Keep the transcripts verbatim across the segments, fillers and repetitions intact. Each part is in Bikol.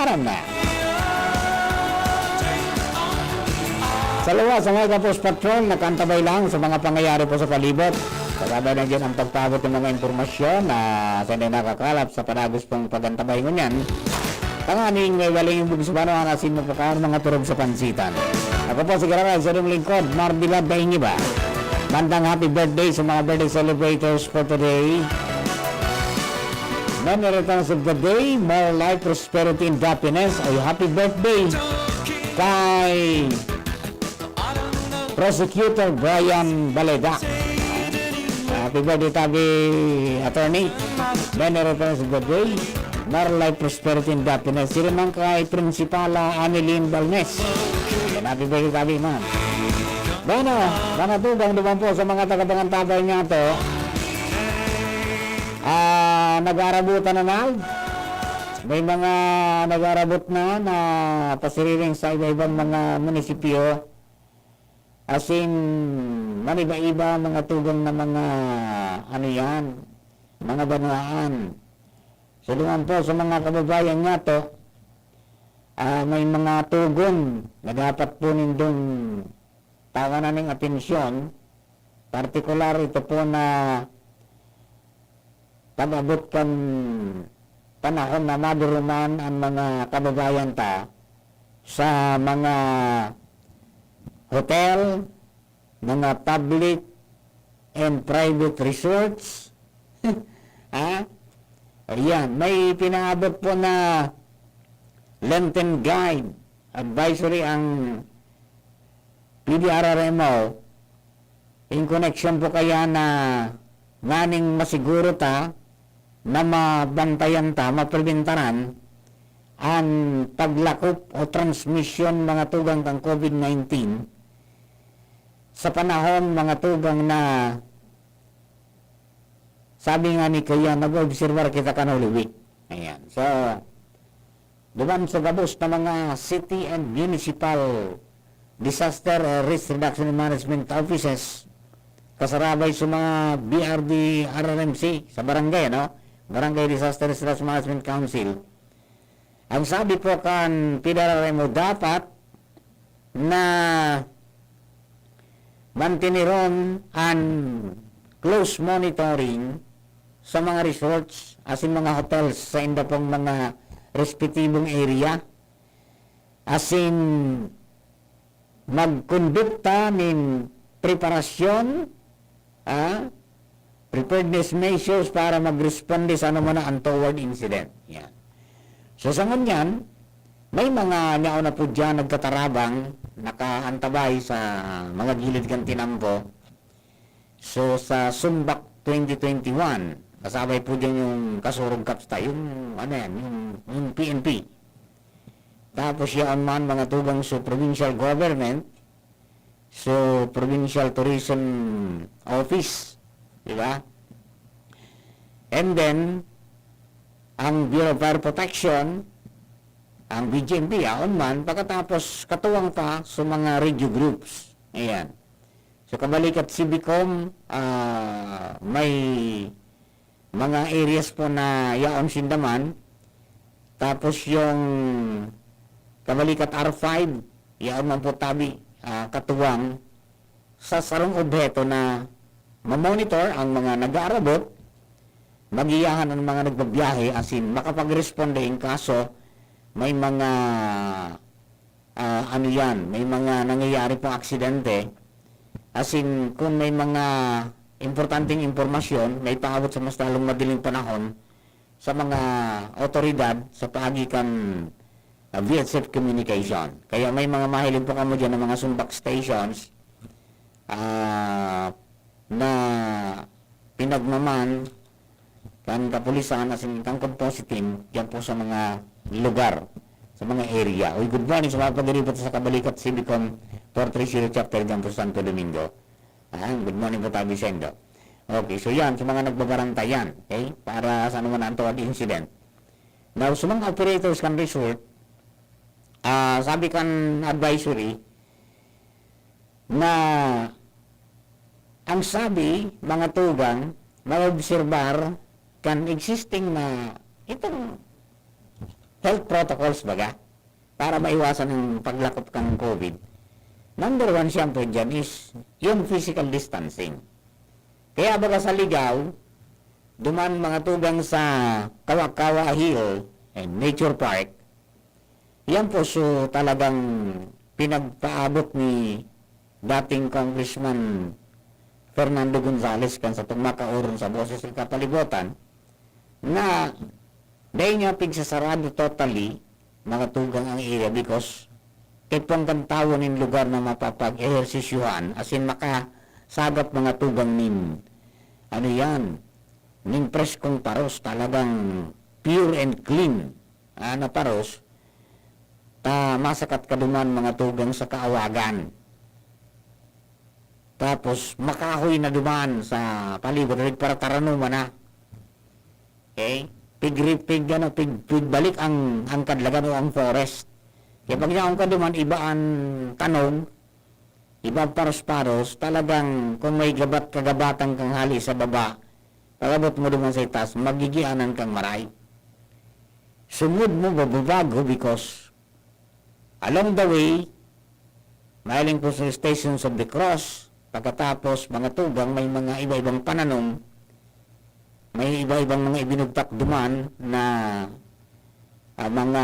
Aram na. Sa luwas, ang Mega Force Patrol, nakaantabay lang sa mga pangyayari po sa palibot. Kasabay na dyan ang pagpaabot ng mga impormasyon na sa nakakakalap sa padagos pong pagantabay ngunyan. Tanganing may baling imbog sa banwa na sin mapakaon mga turog sa pansitan. Ako po si Gararay, sa inyong lingkod, Marbilad na Ingiba. Mandang happy birthday sa mga birthday celebrators for today. Many returns of the day, more life, prosperity, and happiness. Ay, happy birthday kay Prosecutor Brian Baleda. Happy birthday, tabi, attorney. Many returns of the day, more life, prosperity, and happiness. Sila man kay Prinsipala Annelyn Balnes. Yan, happy birthday, tabi, ma'am. Bueno, mga tugang, duman po sa mga tagapangantabay niya to. Ah, nag-aarabutan na na. May mga nag-aarabot na, na pasiriring sa iba-ibang mga munisipyo. As in, maniba-iba mga tugang na mga, ano yan, mga banwaan. So, duman po sa mga kababayan niya to, ah, may mga tugon na dapat po nindong tawanan ning atensyon, partikular ito po na pag-abot kan panahon na maduruman ang mga kababayan ta sa mga hotel, mga public and private resorts. Ha? Ayan, may pinaabot po na Lenten Guide Advisory ang P D R R M O, in connection po kaya na nganing masiguro ta na mabantayan ta, mapreventaran an paglakop o transmisyon, mga tugang, kan COVID nineteen sa panahon, mga tugang, na sabi nga ni Kuya, nag-oobserbar kita kan Holy Week. Ayan. So, duman sa gabos na mga city and municipal disaster, eh, risk reduction and management offices, kasarabay sa mga B R D R R M C sa barangay, ano? Barangay Disaster Risk Reduction Management Council. Ang sabi po kan P D R R M O, dapat na mantineron an close monitoring sa mga resorts asin mga hotels sa inda pong mga respetibong area, asin magkondukta nin preparasyon, ah, preparedness measures para magresponde sa ano man na untoward incident. Yan. So, sa ngunyan, may mga nyaon na po diyan nagtatarabang, nakaantabay sa mga gilid kan tinampo. So, sa Sumbak twenty twenty-one, kasabay po diyan yung Kasurog Kapsta, yung, ano yan, yung, yung P N P. Tapos yan man, mga tugang sa provincial government, so provincial tourism office, di ba? And then, ang Bureau of Fire Protection, ang B G M P, yaon man, pagkatapos katuwang pa sa mga radio groups. Ayan. So, kabalikat Civicom, ah, may mga areas po na yaon sinda man. Tapos yung kabalikat R five, yaon man po tabi, ah, katuwang sa sarong obheto na mamonitor ang mga nag-aarabot, magiyahan ang mga nagbabiyahe, asin makapagresponde in kaso may mga, ah, ano yan, may mga nangyayari pong aksidente. Asin, kung may mga importanteng impormasyon na ipaabot sa mas lalong madaling panahon sa mga awtoridad sa paagi kan, ah, V H F communication. Kaya may mga mahiling po kamo dyan ng mga sumbak stations, ah, na pinagmaman kan kapulisan asin kan Composite Team diyan po sa mga lugar, sa mga area. Uy, good morning sa mga pag-iribot sa Kabalikat Civicom four three zero chapter diyan po sa Santo Domingo. Ah, good morning po tabi sa indo. Okay, so yan, sa mga nagbabarantay yan, okay? Para sa anuman na untoward incident. Now, sa mga operators kan resort, ah, sabi kan advisory na ang sabi, mga tugang, maobserbar kan existing na itong health protocols baga, para maiwasan ang paglakop kan COVID. Number one, siyempre, dyan is yung physical distancing. Kaya baga sa Ligao, duman mga tugang sa Kawa-Kawa Hill and Nature Park, yan po so talagang pinagpaabot ni dating Congressman Fernando Gonzales kan satong makaoron sa Boses sa Kapalibotan na dai niya pigsasarado totally, mga tugang, ang area because tipon kan tawo nin lugar na mapapag-ehersisyohan, as in makasagap, mga tugang, nin, ano yan, nin preskong paros, talagang pure and clean, ah, na paros, ta masakat ka duman, mga tugang, sa kaawagan. Tapos, makahoy na duman sa palibot, para taranuman na. Okay? Pig, pig, ano, pig, pigbalik ang, ang kadlagan o ang forest. Kaya pag yaon ka duman, iba ang tanog, iba ang paros-paros, talagang kung may gabat, kagabatan kang hali sa baba, pag-abot mo duman sa itaas, magigianan kang maray. Sungod mo, mababago because along the way, mahiling po sa Stations of the Cross, pagkatapos mga tugang, may mga iba-ibang pananom, may iba-ibang mga ibinugtak duman na, ah, mga,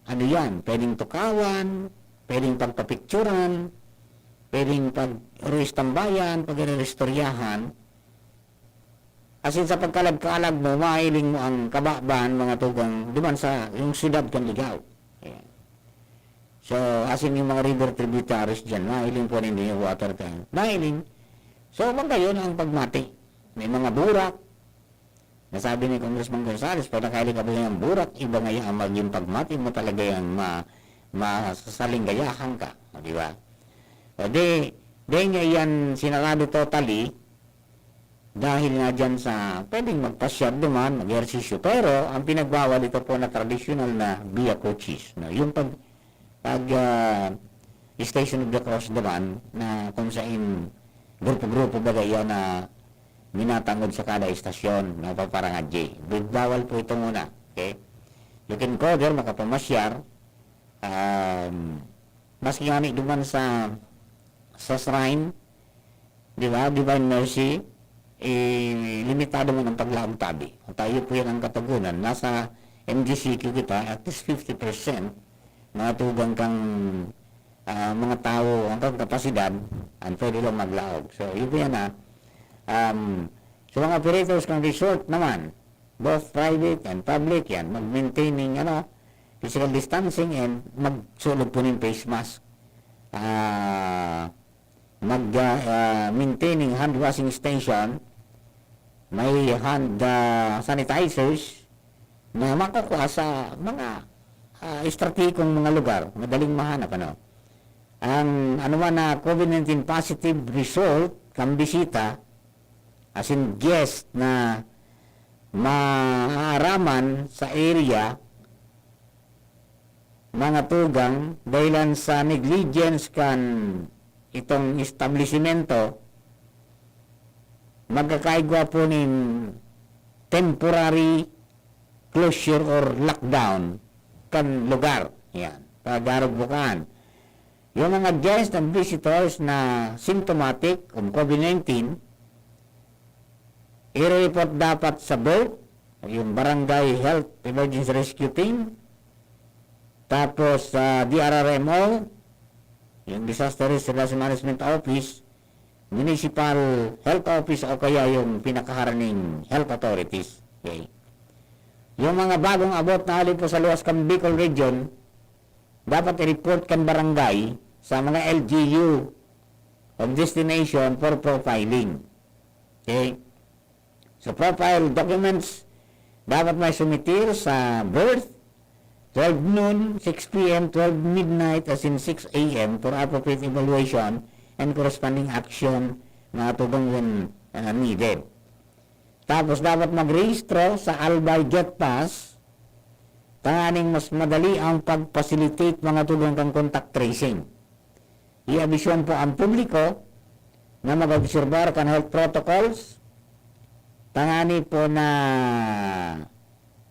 ano yan, pwedeng tukawan, pwedeng pagpapicturan, pwedeng pag-, tambayan, pagre-restoryahan. As in, sa pagkalag-kalag mo, mahiling mo ang kababan, mga tugang, duman sa, yung siyudad kan Ligao. Ayan. So, as in, yung mga river tributaries dyan, mahiling po ninyo yung water tank. Mahiling. So, bangga yun ang pagmati. May mga burak. Nasabi ni Congressman Gonzales, pag nakahiling ka ba yung burak, iba ngayon ang maging pagmati mo, talaga yung ma-, masasalinggayahan ka. O, di ba? O, di, di niya yan sinarado totally, dahil nga dyan sa pwedeng magpasyar duman, mag-ehersisyo. Pero ang pinagbawal, ito po na tradisyonal na via crucis, no? Yung pag, pag, ah, Station of the Cross duman, na kung sain grupo-grupo baga yan na minatangod sa kada estasyon, no? Paparangadye. Bawal po ito muna, okay? You can go there, makapamasyar, um, maski nga ni duman sa, sa shrine, di ba? Divine Mercy, eh, limitado man ang paglaog tabi. Tayo po yan ang Katogonan. Nasa M G C Q kita, at least fifty percent, mga tugang kang, ah, mga tao, ang kang kapasidad, ang pwede lang maglaog. So, yun po yan, ah. Um, sa mga operators ng resort naman, both private and public yan, mag-maintaining, ano, physical distancing and magsulog po ng face mask. Ah, mag, ah, ah, maintaining hand washing station, may hand, ah, sanitizers na makukuha sa mga, ah, estratehikong mga lugar, madaling mahanap, ano. Ang anuman na COVID nineteen positive result kan bisita, as in guest na maaaraman sa area, mga tugang, dahilan sa negligence kan itong establisimento, magkakaigwa po nin temporary closure or lockdown kan lugar. Yan. Pag-arog bukaan. Yung mga guests and visitors na symptomatic ng COVID nineteen, i-report dapat sa BHERT, yung Barangay Health Emergency Rescue Team, tapos sa D R R M O, yung Disaster Risk Management Office, Municipal Health Office o kaya yung pinakaharaning health authorities. Okay. Yung mga bagong abot na hali po sa luwas kan Bicol Region, dapat i-report kan barangay sa mga L G U of destination for profiling. Okay? So, profile documents dapat may sumitir sa BHERT, twelve noon, six P M, twelve midnight, as in six A M for appropriate evaluation and corresponding action na tugang when, uh, needed. Tapos dapat magrehistro sa Albay Get Pass, tanganing mas madali ang pag-facilitate mga tugang kang contact tracing. Iabisyon po ang publiko na mag-obserbar kan health protocols, tangani po na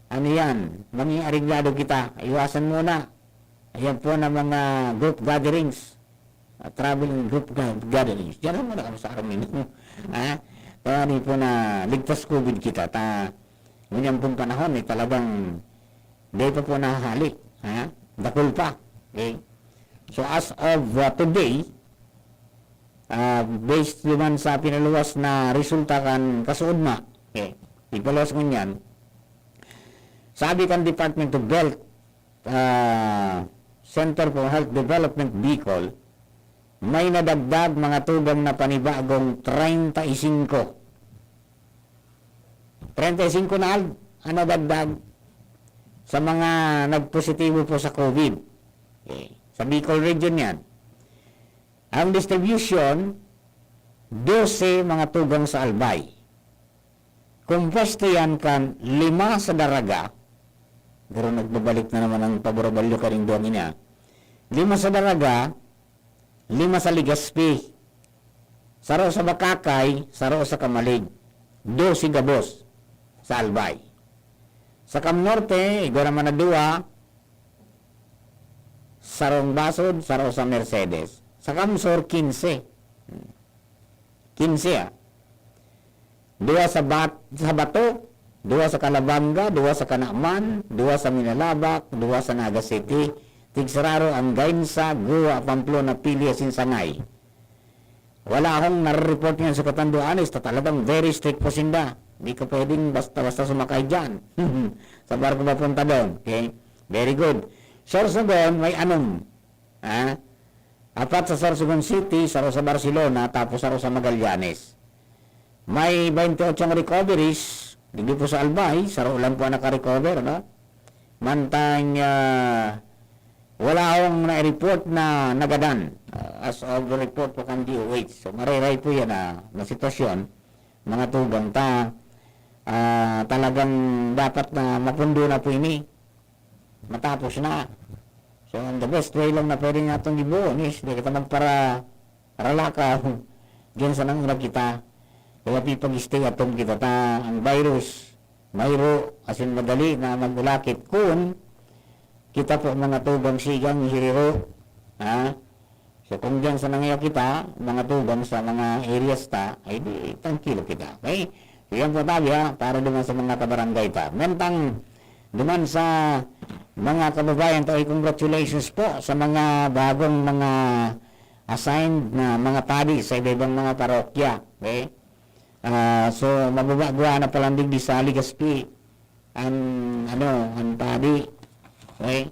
ano yan, maging areglado kita. Iwasan muna. Ayan po na mga group gatherings. Ah, traveling group ga-, gatherings. Diyan muna kami sa araw ninyo. Ha? Kaya di po na ligtas COVID kita. Ta, ngunyan pong panahon, eh, talagang di pa po nahahalik. Ha? Dakul pa. Okay? So, as of, uh, today, ah, based naman sa pinaluwas na resulta kan kasuodma, okay, ipaluwas ngunyan, sabi kan Department of Health, ah, Center for Health Development Bicol, may nadagdag mga tugang na panibagong treinta y cinco. Treinta y cinco na al-, ang nadagdag sa mga nagpositibo po sa COVID. Okay. Sa Bicol region yan. Ang distribution, dose mga tugang sa Albay. Kung pwesto yan kan lima sa Daraga, pero nagbabalik na naman ang paborabalyo karing duwang ini, ah. Lima sa Daraga, lima sa Legazpi, saro sa Bacacay, saro sa Camalig, dose gabos sa Albay. Sa Cam Norte, igwa naman na duwa, sarong Basod, saro sa Mercedes. Sa Cam Sur, quince. Quince, ah. Duwa sa Bat-, sa Bato, duwa sa Calabanga, duwa sa Canaman, duwa sa Minalabac, duwa sa Naga City, tigsararo ang Gainza, Goa, Pamplona, Pili, asin Sangay. Wala akong nare-report ngayon sa Catanduanes, ta talagang very strict po sinda. Di ka pwedeng basta-basta sumakay dyan sa barko papunta doon. Okay? Very good. Sorsogon, may anom. Ha? Apat sa Sorsogon City, saro sa Barcelona, tapos saro sa Magallanes. May twenty-eight recoveries, digdi po sa Albay, saro lang po ang naka-recover, no? Mantang, ah, wala akong na-report na nagadan, ah, as of the report po kan D O H. So, maray-ray po yan, ah, na sitwasyon, mga tugang ta, ah, talagang dapat na mapundo na po ini. Matapos na. So, ang the best way lang na pwede nga itong gibohon is, di kita magpara-, paralakaw. Diyan sa nang una kita. Kaya pipag-stay at home kita ta, ang virus, mayro, asin madali na mag-ulakit. Kun kita po mga tugang sigang hiriro, ha? So, kung diyan sa nangya kita, mga tugang sa mga areas ta, ay di, tranquilo kita. Okay? So, yan po tabi, ha, para duman sa mga kabarangay ta. Mentang duman sa mga kababayan ta, ay congratulations po sa mga bagong mga assigned na mga padi sa iba-ibang mga parokya. Okay? Ah, so, mababagwa na palandig di sa Legazpi. An, ano, an padi. Okay?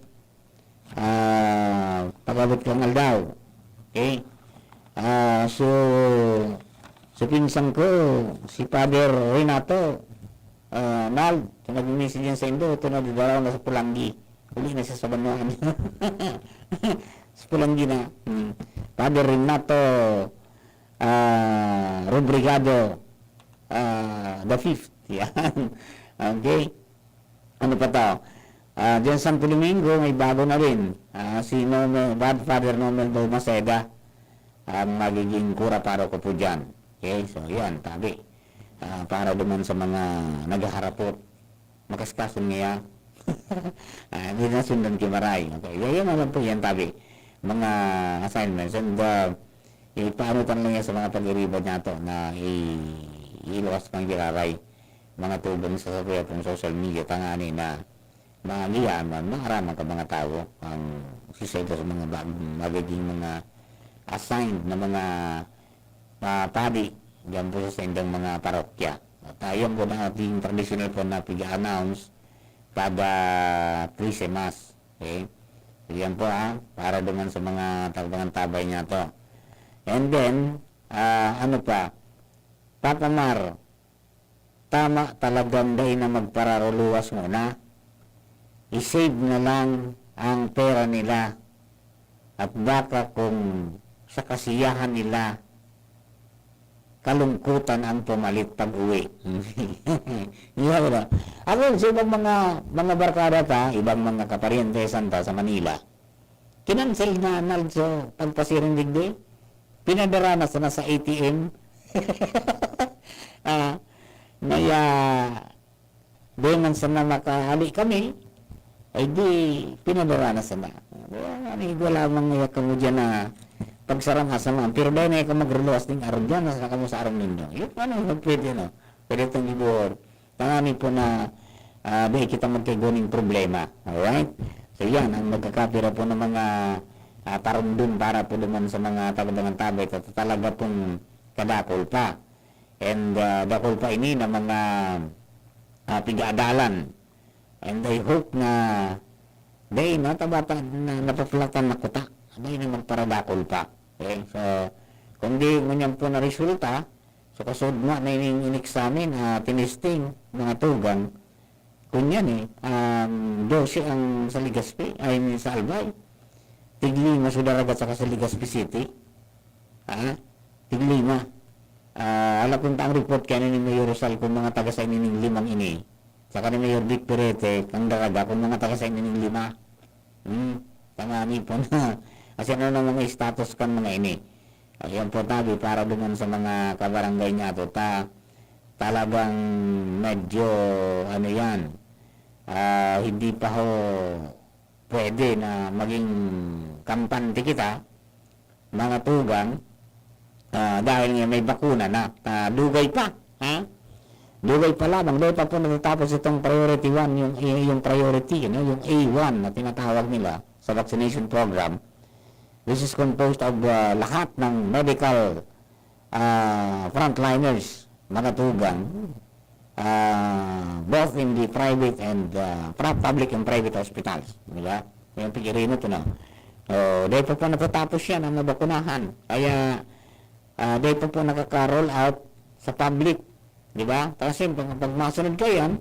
Ah, pag-abot kang aldaw. Okay? Ah, so, si pinsan ko, si Father Renato, ah, Nald, so nag-message yan sa indo, ito na didaraw na sa Pulanggi. Uli na siya sa banwaan. Sa Pulanggi na. Hmm. Father Renato, ah, Rubrigado, ah, the fifth. Yan. Okay. Ano pa to? Ah, diyan Santo Domingo, may bago na rin. Ah, si Nono, Godfather Nomel Balmaceda, ang magiging kura paroko po dyan. Okay, so yan, tabi. Ah, para duman sa mga naghaharapot, makaskason niya. Ah, hindi na sundan ki Maray. Okay, yan, yan naman po yan, tabi. Mga assignments. And, ah, ipaano tan lang yan sa mga pag-iriba niya to na i-, iluwas pang giraray. Mga tugang sa sabi akong social media, tangani na maagihan man, maaraman ka mga tawo ang sisay sa mga bag-, magiging mga assigned na mga, ah, padi diyan po sa saindang mga parokya. At, ah, yan po na ating traditional po na pig-announce pada Christmas. Okay? So, yan po, ah, para naman sa mga tabangan tabay niya to. And then, ah, ano pa? Papa Mar, tama talagang dai na magpararuluwas muna. I-save na lang ang pera nila. At baka kung sa kasiyahan nila, kalungkutan ang pumalit pag-uwi. Di ba, di ba? Ako, sa ibang mga, mga barkada ta, ibang mga kaparyente santa sa Manila, kinansel na, Nald, so pagpasiring digdi, pinadara na sana sa A T M. Ah, may, ah, Di man sana makaali kami, ay di, pinadara na sana. Kaya nga, igwa lamang niya kamo dyan na pagsarang-asama. Pero dahil na ka magruluwas ning araw dyan, nasa kamo sa araw nindo. Yun, ano, pwede, no? Pwede itong ibuhor. Tangani po na, ah, di kita magkaiguning problema. Alright? So, yan, ang nagkakapira po ng mga, ah, parundun para po naman sa mga taga-Dangan Tabay, ta-, talaga pong kadakol pa. And, ah, dakol pa ini na mga, ah, pigaadalan. And I hope na dai na tabata na napapalatan na kuta. Dai na magparadakol pa. Okay? So, kung di ngunyan po na resulta, so kasunod na na ining in-examine, ah, tinesting, mga tugang, kunyan eh, um, dose ang sa Legazpi, I mean, sa Albay. Tiglima sa Daragat saka sa Legazpi City. Ha? Tiglima. Ah, ala kung ta ang report kaya ni Mayor Rosal kung mga taga sa inining limang ini. Saka ni Mayor Vic Perete, kang Daraga, kung mga taga sa inining lima. Hmm, tama ni po na. Kasi ano na mga status kan mga ini. Ayan po tabi para duman sa mga kabarangay niya to ta talagang medyo ano yan, ah, hindi pa ho pwede na maging kampante kita, mga tugang, ah, dahil nga may bakuna na, ah, dugay pa, ha? Dugay pa lamang, dahil pa po natatapos itong priority one, yung, yung priority, you know, yung A one na tinatawag nila sa vaccination program, which is composed of, ah, lahat ng medical, ah, frontliners, mga tugang, ah, both in the private and, ah, pra-, public and private hospitals, di ba? Yung pigirino to na. Oh, dahil pa po natatapos yan ang nabakunahan. Kaya, ah, dahil pa po nakaka-roll out sa public, di ba? Kasi pag, pag masunod kayo yan,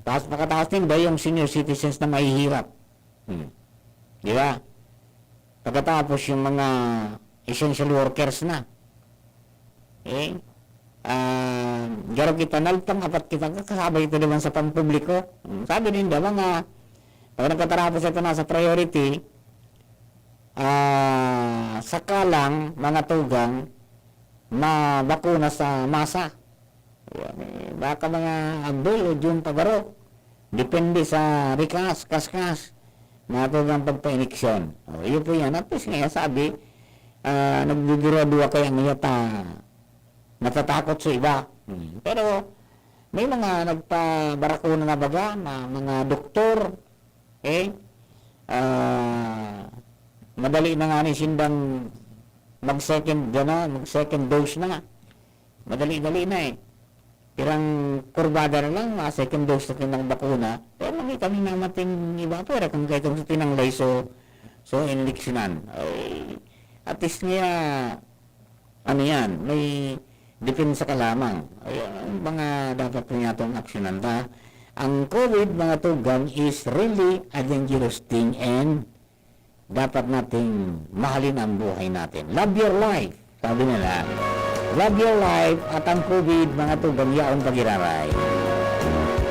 tapos pagkatapos din ba yung senior citizens na mahihirap? Hmm. Di ba? Pagkatapos yung mga essential workers na. Eh, ah, garo kita naltang apat kita kakasabay ito naman sa pampubliko. Hmm, sabi ninda, mga, pag nagkatarapos ito na sa priority, ah, saka lang, mga tugang, mabakuna sa masa. Ayan, eh, baka mga Abdul o Jun Pagaro. Depende sa rikas, kaskas, na tugang pagpa-iniksyon. O, yun po yan. At least nga, sabi, ah, nagdudura-dura kaya ngayon ta natatakot sa iba. Hmm. Pero may mga nagpabarakuna na baga na mga doktor, eh, ah, madali na nga ni sindang mag-second, gana, mag-second dose na. Madali-dali na eh. Pirang kurbada na lang, mga second dose na tinang bakuna. Pero may kami namating iba, pero kung kayo sa tinanglay, so, so, ineliksyonan. Ay, at least nga, ano yan, may depensa ka lamang. Ay, ang mga dapat po niya itong aksyonan ta. Ang COVID, mga tugang, is really a dangerous thing and dapat nating mahalin ang buhay natin. Love your life, sabi nila. Love your life at ang COVID, mga tugang, yaon pag-iraray.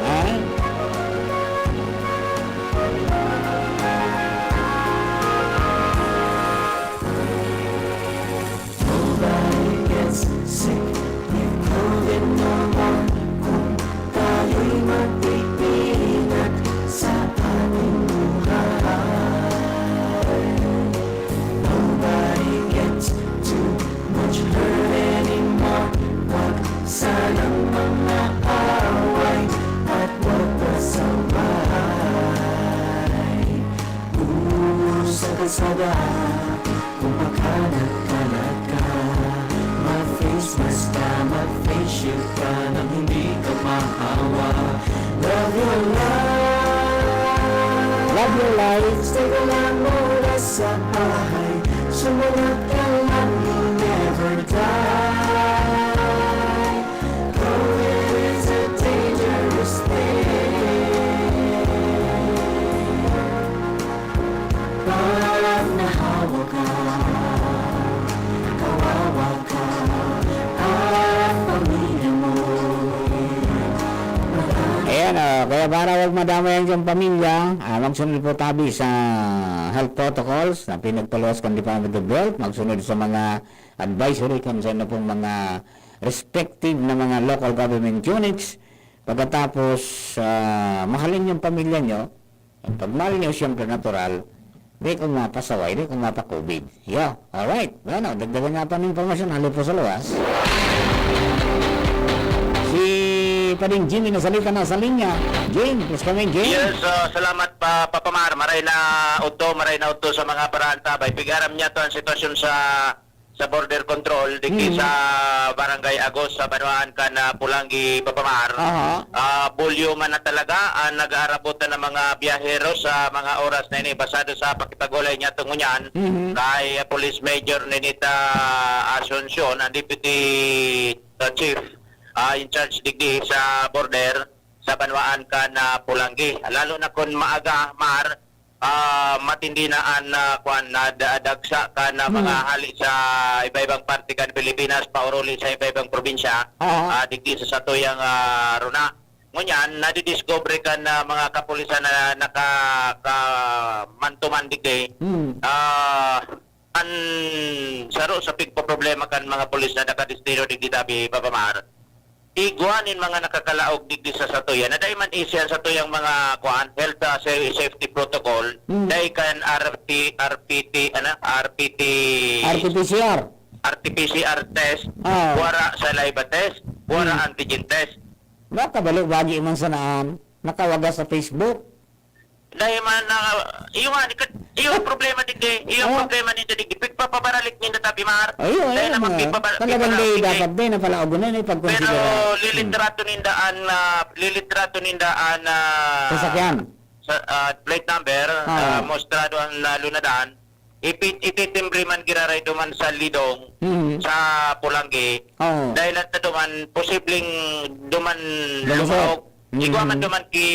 Ha? Nobody gets sick with COVID no more. Kung tayo'y mag-iingat sa ating buhay. Nobody gets too much hurt anymore. Wag sanang mga away at wag pasaway. Uso sa kalsada, kung makalat-kalat ka, mag-face mask ka, mag-face shield ka, nang hindi ka mahawa. Love your life. Love your life. Stay ka lang muna sa bahay. Sumulat ka lang, you'll never die. COVID is a dangerous thing. Pag nahawa ka, kawawa ka, at pamilya mo. Ayan, oh, kaya para wag madamay ang iyong pamilya, ah, magsunod po tabi sa health protocols na pinagpaluwas kan Department of Health, magsunod sa mga advisory kan sa inyo pong mga respective na mga local government units, Pagkatapos, ah, mahalin yung pamilya nyo, pag mahal nyo, siyempre natural, di ko mapasaway, di ko mapa-COVID. Yo, alright. Bueno, dagdagan nga pa ng impormasyon, hali po sa luwas. Si Pading Jimmy nasalita na sa linya. Jim, please come in, Jim. Yes, ah, salamat pa, Papa Mar. Maray na udto, maray na udto sa mga paraanta. Bay, pigaram niya to ang sitwasyon sa, sa border control, digdi Mm. sa Barangay Agos, sa banwaan kan, ah, Polangui, Papa Mar. Aha. Ah, bulyo man na talaga ang nag-aarabot na mga biyahero sa mga oras na ini. Basado sa pakipag-ulay niya tungo niyan, Mhm. kay, ah, Police Major Ninita Asuncion, ang Deputy, ah, Chief, ah, in charge digdi sa border, sa banwaan kan, ah, Polangui. Lalo na kun maaga, Mar, ah, matindi na an, ah, kwan, na da-, dagsa kan, ah, mga Hmm. hali sa iba-ibang parte kan Pilipinas, pauruli sa iba-ibang probinsya, Oo. ah, digdi sa satuyang, ah, runa. Ngunyan, nadidiscover kan, ah, mga kapulisan na naka-, ka-, man-to-man digdi. Hmm. Ah, An saro sa pigpoproblema kan mga pulis na nakadestino digdi tabi, Papa Mar, igwa nin mga nakakalaog digdi sa satuya na dai man isian satuyang mga, kuan, health, ah, sa-, safety protocol, Mm. dai kan R T, R P T, ano, R P T, R T P C R. R T P C R test, Ah. wara saliva test, wara Mm. antigen test. Nakabalo-bagi man sanaan, nakawagas sa Facebook. Dai man na, iyo nga, di ka, iyo ang problema digdi, iyo ang Oh. problema ninda digdi. Pigpapabaralik ninda tabi, Mar. Ayun, Dai ayun, naman mga, pigpaba-, talagang pigpara-, dai, digdi. dapat dai na pala, ugunan, eh, Pero pagkonsidera. Hmm. lilitrato ninda an, ah, lilitrato ninda an, ah, Sasakyan. sa, ah, plate number, Ah. ah, mostrado an, ah, lunadan. Ipi-, ititimbre man giraray duman sa Lidong, Mhm. sa Polangui. Oo. Dahil at duman, posibleng duman Lulusot. lumaog. Igwa man Mhm. duman ki,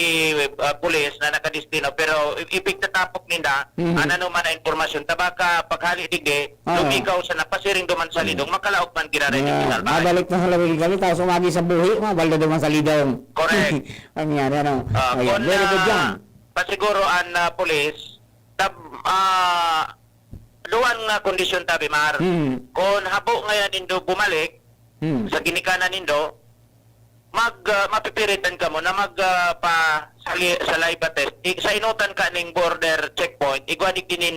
ah, pulis na nakadestino, pero i-, ipigtatapok ninda, Mhm. an anoman na impormasyon. Ta baka paghali digdi, Oo. lumigaw sa napasiring duman sa Mhm. Lidong, makalaog man giraray Yeah, sa Salbahay. mabalik na sa Lawig kami, tapos umagi sa buhi, mabalda duman sa Lidong. Correct. Ang nangyari, ano? Ah, Ayan, kung, very good ah, yan. pasiguro an, ah, pulis, Tab-, ah, duwang, ah, kondisyon tabi, Mar. Hmm. Kun habo ngayan nindo bumalik Hmm. sa ginikanan nindo, mag, ah, mapipiritan kamo na mag, ah, pa sali-, saliva test. I-, sa inutan ka ning border checkpoint, igwa digdi nin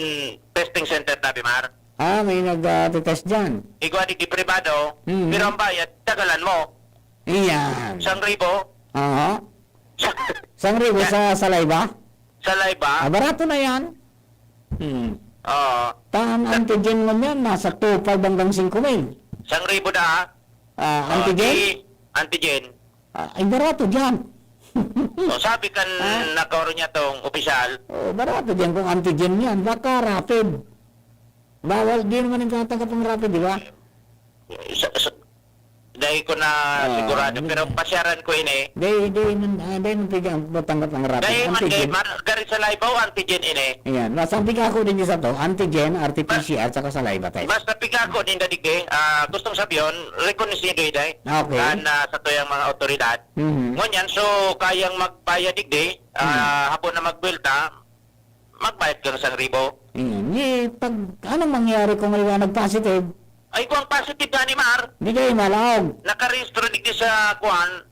testing center tabi, Mar. Ah, may nag, ah, test diyan. Igwa digdi pribado, Hmm. pero ang bayad, tagalan mo. Iyan. Sang ribo. Aha. Sa Sang ribo Ya- sa saliva? Saliva? Ah, barato na yan. Hmm. Oo. Ta-, ang Sa- antigen mo niyan, nasa two five hanggang singko mil. Sang ribo na, ha? Ah, Oh, antigen? di, antigen. Ah, ay, barato dyan. O, sabi kan Ah? nakaoro niya tong opisyal. Oh, barato dyan kung antigen yan. Baka rapid. Bawal, di naman nagtatanggap ang rapid, di ba? Sa, sa, dai ko na Ah, sigurado, ano pero yan? pasyaran ko ini. Dai, dai man, ah, dai man piga-, matanggap ang rapid. Dai man, dai Antigen. man, gari sa Laibao, antigen ini. Ayan, mas ang piga ko din sa to, antigen, R T P C R, tsaka saliva test. Basta piga ko din, dadi, ah, gustong sabiyon, rekonosidong dai. Okay. Kan, ah, sa tuyang mga otoridad. Mhm. Ngunyan, so, kayang magbayad digdi, ah, Hmm. hapon na magbuwelta, magbayad ka sang ribo. Ayan. Ni, pag, anong mangyari kung halimbawa nag-positive? Ay, kung positive na ni Mar, Di kayo malaog. nakarehistro digdi sa, kuwan,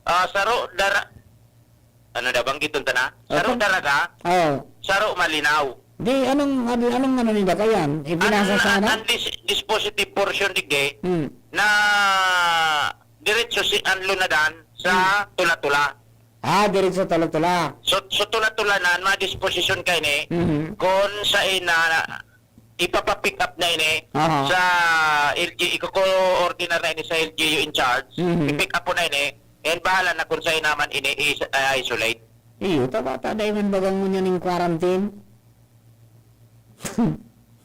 ah, saro dara-, ano daw, banggiton ta na? Saro Opo. daraga, Oo. saro malinaw. Di, anong, ano, anong ano nila kayan? Ipinasa Ang, sana? ang dis-, dispositive portion digdi, Hmm. na diretso si, ang lunadan sa Hmm. tula-tula. Ah, diretso tula-tula. So, so tula-tula na, madisposisyon ka ini, Mhm. kung sa ina, ipapapick up na ini Aha. sa L G U, iko-coordinar na ini sa L G U in charge, Mhm. i-pick up po na ini, and bahala na kung sa ina man ini i-, i-isolate. Iyo, ta bata, dai man bagang mo niyan in quarantine.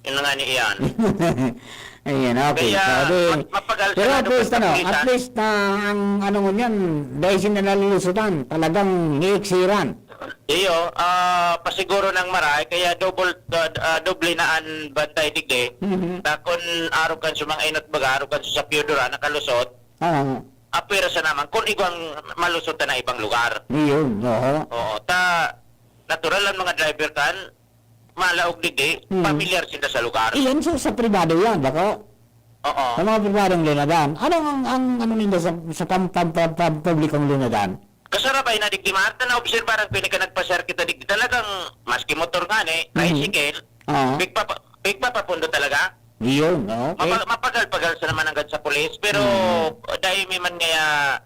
Yun na nga ni iyan. Ayan, okay. Kaya, Sabi, ma-, mapagal pero sa at lado least, kan ano, at kapulisan. least na ang, ano mo niyan, dahil sila nalulusutan, talagang niiksiran. Iyo, ah, pasiguro ng maray, kaya double, ah, ah, doble na an bantay digdi. Mhm. Ta kun arog kan sa mga inot baga, arog kan sa Piodora, nakalusot, Ah. apwera sa naman, kung igwang malusot na ibang lugar. Iyon, oo. Oo, ta, natural ang mga driver kan, malaog digdi, Hmm. pamilyar sila sa lugar. Iyan sa, sa pribado yan, bako? Oo. Sa mga pribadong lunadan. Anong ang, ang ano ninda sa, sa pam-, pam-, pam-, pam-, publikong lunadan? Sa sarabay na digdi, Mar, ta naobserbaran ko ini kan nagpa-share kita digdi. Talagang, maski motor ngani, Mhm. tricycle, Oo. pigpapa-, pigpapapundo talaga. Yun, okay. Mapa-, mapagal-pagal sa naman anggad sa pulis, pero Hmm. dahil may man ngaya,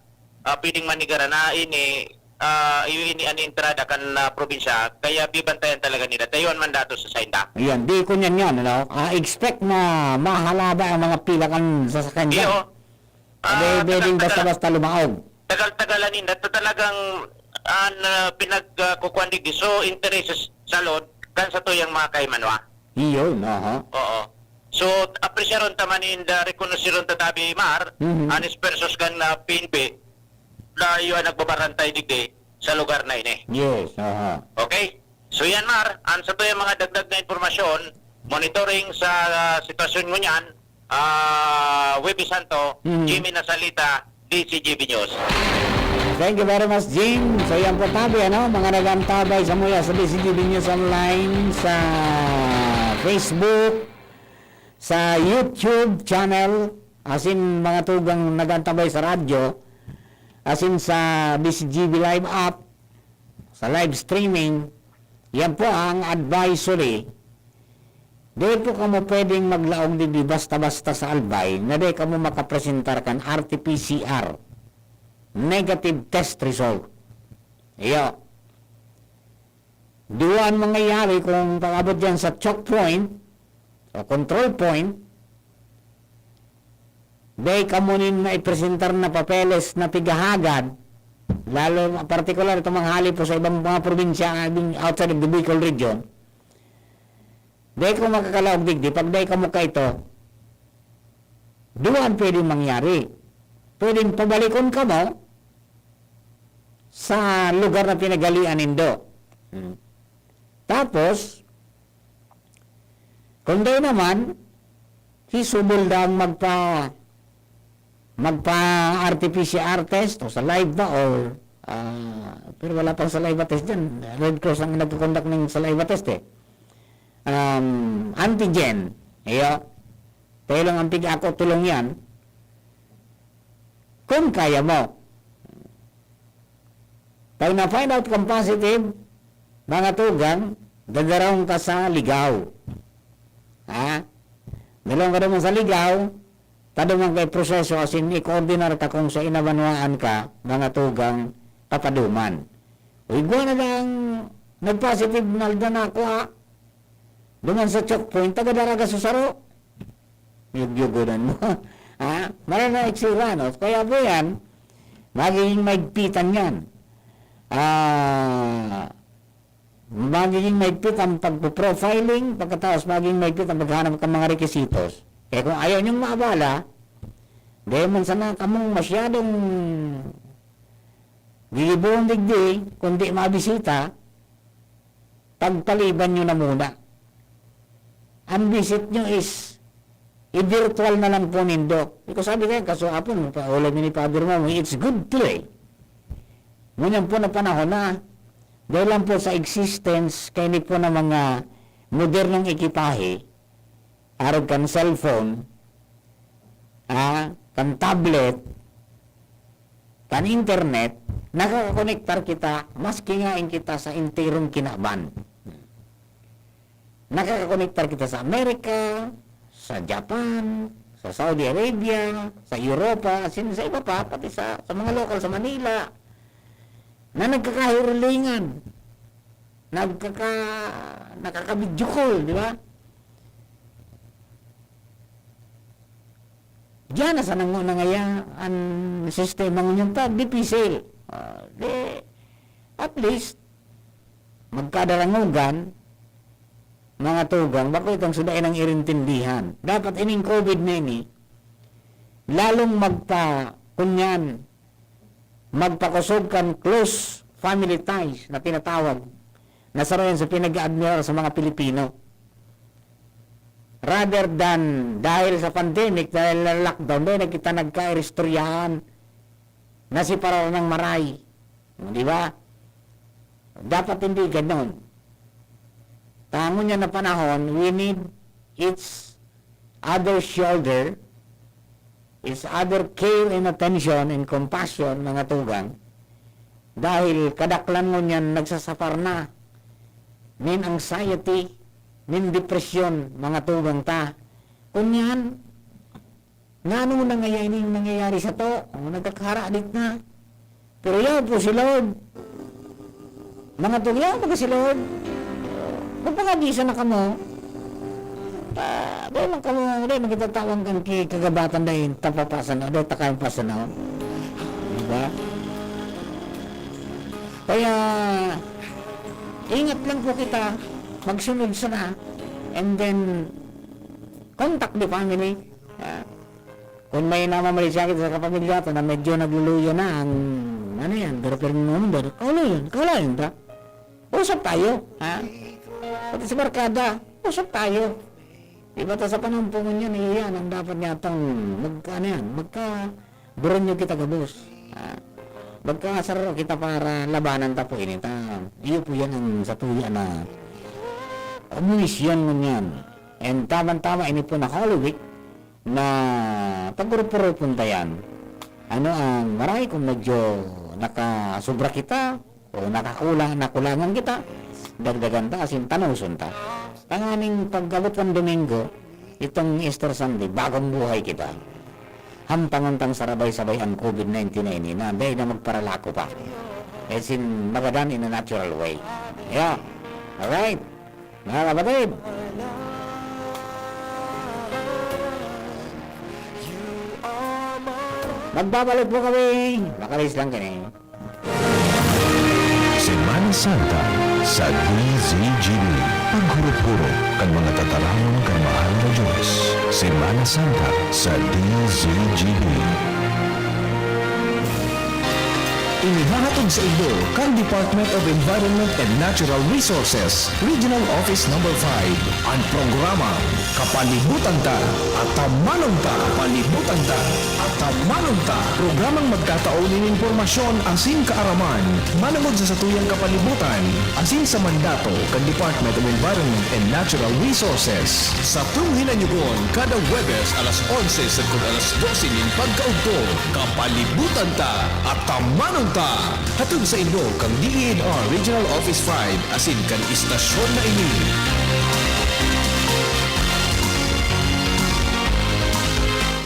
ah, pwedeng manigaran na ini, ah, iyo ini an entrada kan, ah, probinsya, kaya bibantayan talaga nila. Tayuan man dato sa sainda. Ayan, di ko niyan yan, ano? Ah, expect na mahalaba ang mga pila kan sasakyan dyan. Iyo. Hindi Ah, pwedeng tagal-tagal- basta-basta lumaog. Tagal-tagalan ninda, ta talagang, ah, na pinag, ah, kukuan digdi. So, intereses sa load, kan sa tuyang mga kaimanwa. Iyon, aha. Oo. So, apresyaron ta man ninda, rekonoseron ta tabi, Mar, Mhm. an esfuerzos kan, ah, P N P, na iyo an nagbabarantay digdi sa lugar na ini. Yes, aha. Okay? So yan, Mar, an sa tuyang mga dagdag na impormasyon, monitoring sa, ah, sitwasyon ngunyan, ah, Huwebes Santo, Mhm. Jimmy Nasalita, D C G B News. Thank you very much, Jim. So yan po tabi, ano, mga nagantabay sa muya sa D C G B News Online, sa Facebook, sa YouTube channel, asin mga tugang nagantabay sa radyo, asin sa D C G B Live app, sa live streaming. Yan po ang advisory. Di po kamo pwedeng maglaog digdi basta-basta sa Albay na di kamo makapresentar kan R T P C R negative test result. Iyo. Duwa an mangyayari kung pag-abot dyan sa choke point o control point, di kamo nin maipresentar na papeles na pighahagad, lalo, partikular, itong mga hali po sa ibang mga probinsya, I mean, outside of the Bicol region. Di kamo makakalaog digdi, pag di kamo kaito, duwa an pwedeng mangyari. Pwedeng pabalikon kamo sa lugar na pinaghalian nindo. Hmm. Tapos, kung di naman, si subol daang magpa-, magpa-R T P C R test o saliva or, ah, pero wala pang saliva test dyan. Red Cross ang nagko-conduct ng saliva test eh. Um, antigen. Iyo. Tayo lang ang pig-ako tulong yan. Kung kaya mo. Pag na-find out kang positive, mga tugang, dadarahon ka sa Ligao. Ha? Dalawang ka naman sa Ligao, taduman kay proseso, asin i-coordinar ka kung sa inabanwaan ka, mga tugang, papaduman. O igwa na lang, nag-positive na alda na ako, ha? Duman sa choke point, taga daraga sa saro. Yugyugunan mo. Ha? Mara na eksira, no? Kaya po yan, magiging maigpitan yan. Ah, magiging maigpit ang pagpo-profiling, pagkatapos magiging maigpit ang paghanap ng mga requisitos. Kaya kung ayaw niyong maabala, dahil man sana kamong masyadong gigibon digdi, kundi mabisita, pagpaliban nyo na muna. Ang visit nyo is i-virtual na lang po nindo. Ikaw sabi kayo, kaso apon, paulay mi ni Father mo, it's good today. Ngunyan po na panahon na, dahil lang po sa existence, kaini po ng mga modernong ekipahe, arog kan cellphone, ah, kan tablet, kan internet, nakakakonektar kita, maski nga in kita sa enterong kinaban. Nakakakonektar kita sa Amerika, sa Japan, sa Saudi Arabia, sa Europa, asin sa iba pa, pati sa, sa mga lokal sa Manila, na nagkakahirulingan, nagkaka-, nakaka-video call, di ba? Diyan na sa nango na ngaya ang sistema ngunyan ta, dipisil. Ah, di, at least, magkadarangogan, mga tugang, bako itong sudain ang irintindihan. Dapat ining COVID na ini, lalong magpa-, kunyan, magpakosog kan close family ties na tinatawag na saro yan sa pinag-aadmirar sa mga Pilipino. Rather than dahil sa pandemic, dahil sa lockdown, dahil na kita nagkairistoryaan, nasipararan ng maray. Di ba? Dapat hindi ganon. Tangon niya na panahon, we need each other's shoulder, each other care and attention and compassion, mga tugang, Dahil kadaklan ngunyan nagsasapar na nin anxiety, nin depresyon, mga tugang ta. Kunyan, ngano na ngaya ini nangyayari sato? O, nagkakaharadit na. Pero yaon po si Lord. Mga tugang, yaon po si Lord. Magpangagisa na kamo. Ah, dai man kamo, dai man kita tawan kan ki-, kagabatan dai tapapasan na, dai ta kayang pasan na. Di ba? Kaya, ingat lang po kita, magsunod sana, and then, contact the family. Ah, kung may namamalit sa akin sa kapamilya ko na medyo nagluluya na ang, ano yan, girlfriend mo, pero kaulayan, kaulayan ta. Usap tayo, ha? Pati sa barkada, usap tayo. Di ba, ta sa panahon po ngunyan, eh, yan ang dapat yatang mag-, ano yan, magka-, buronyo kita gabos. Ha? Magkasararo kita para labanan ta po ini, ta. Iyo po yan ang satuya na misyon ngunyan. And tamang-tama, ini po na Holy Week, na pagurupurupon ta yan. Ano ang maray kung medyo nakasobra kita o nakakulang, nakulangan kita, dagdagan ta, asin tanoson ta. Tanganing pag-abot kan Domingo, itong Easter Sunday, bagong buhay kita. Hampangon tang sarabay-sabay ang covid nineteen na ini na dai na magparalako pa. As in, magadan in a natural way. Yeah. Alright. Mga kapatid, magbabalik po kami. Makalis lang kini. Semana Santa sa D Z G B. Paghurot-hurot kan mga tataramon kan mahal na Diyos. Semana Santa sa D Z G B. Inihahatod saindo kan Department of Environment and Natural Resources, Regional Office Number five, an programang Kapalibutan Ta, Atamanon Ta. Kapalibutan Ta, Atamanon Ta. Programang magtatao nin impormasyon asin kaaraman manongod sa satuyang kapalibutan asin sa mandato kan Department of Environment and Natural Resources. Satong hinanyugon kada Huwebes alas onse sagkod alas dose nin pagkaudto. Kapalibutan Ta, Atamanon Ta. Hatod saindo kan D E N R Regional Office five asin kan istasyon na ini.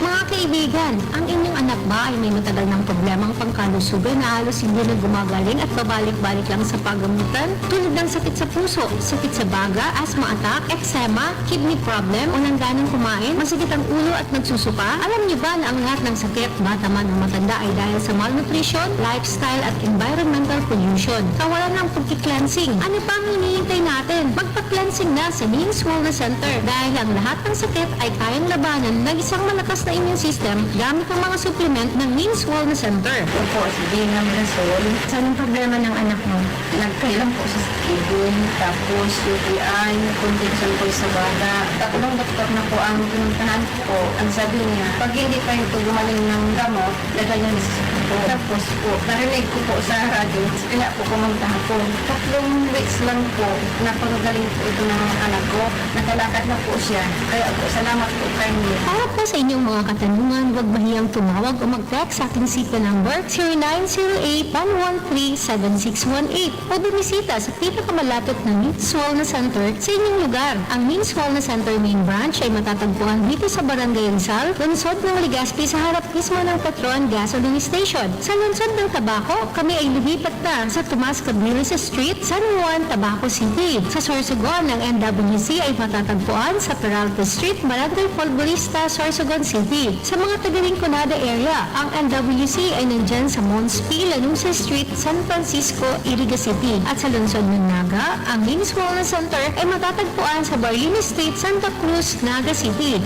Mga kaibigan, ang inyong anak ba ay may matagal ng problemang pangkalusugan na halos hindi na gumagaling at babalik-balik lang sa pagamutan? Tulad ng sakit sa puso, sakit sa baga, asthma attack, eczema, kidney problem, o nangganang kumain, masakit ang ulo at nagsusuka? Alam niyo ba na ang lahat ng sakit, bata man o matanda, ay dahil sa malnutrition, lifestyle at environmental pollution? Kawalan ng pagki-cleansing. Ano pa ang hinihintay natin? Magpa-cleansing na sa Ning's Wellness Center dahil ang lahat ng sakit ay kayang labanan ng isang malakas na immune system gamit ang mga supplement ng Ning's Wellness Center. Opo, si Gina Mirasol. Saan ang problema ng anak mo? Nagkailang po sa kidney, tapos U T I, condition po sa baga. Tatlong doktor na po ang pinuntahan ko. Ang sabi niya, pag hindi pa ito gumaling ng gamot, dadalhin sa ospital. Tapos po, narinig ko po sa radyo, kaya po pumunta ako. Tatlong weeks lang po, napakagaling po ito ng anak ko. Nakalakad na po siya. Kaya po, salamat po kay Nick. Para po sa inyong mga katanungan, huwag mahiyang tumawag o mag-text sa ating city number, zero nine zero eight, one one three, seven six one eight, o bumisita sa pinakamalapit na Ning's Wellness Center sa inyong lugar. Ang Ning's Wellness Center Main Branch ay matatagpuan dito sa Barangay Rizal, lungsod ng Legazpi, sa harap mismo ng Petron Gasoline Station. Sa lungsod ng Tabaco, kami ay lumipat na sa Tomas Cabriles Street, San Juan, Tabaco City. Sa Sorsogon, ang N W C ay matatagpuan sa Peralta Street, Barangay Folgorista, Sorsogon City. Sa mga taga Rinconada area, ang N W C ay nandyan sa Mons P. Lanuza Street, San Francisco, Iriga City. At sa lungsod ng Naga, ang Ning's Wellness Center ay matatagpuan sa Barlin Street, Santa Cruz, Naga City.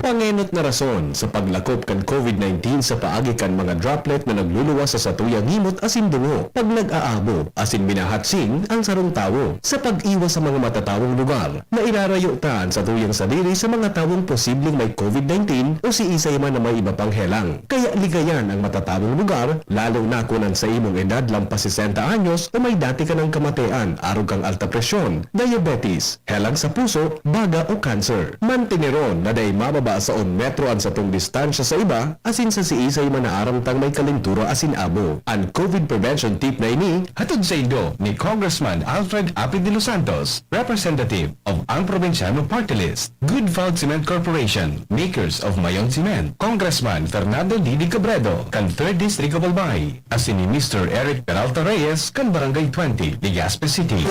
Pangenot na rason sa paglakop kan covid nineteen sa paagi kan mga droplet na nagluluwas sa satuyang ngimot asin dungo pag nag-aabo asin minahatsing ang sarong tawo. Sa pag-iwas sa mga matatawong lugar, nairarayo ta an satuyang sadiri sa mga tawong posibleng may covid nineteen o siisay man na may iba pang helang. Kaya ligayan ang matatawong lugar, lalo na kun an saimong edad lampas sesenta anyos o may dati ka nang kamatean arog kan alta presyon, diabetes, helang sa puso, baga o cancer. Manteneron na dai mababa Asaon metro an satong distansya sa iba, asin sa siisay man naaram tang may kalentura asin amo. An COVID prevention tip na ini, hatod saindo ni Congressman Alfred Apid de los Santos, representative of Ang Probinsyano Party List, Good Vibes Cement Corporation, makers of Mayon Cement, Congressman Fernando Didi Cabredo, kan Third District of Albay, asin ni Mister Eric Peralta Reyes kan Barangay twenty, Legazpi City.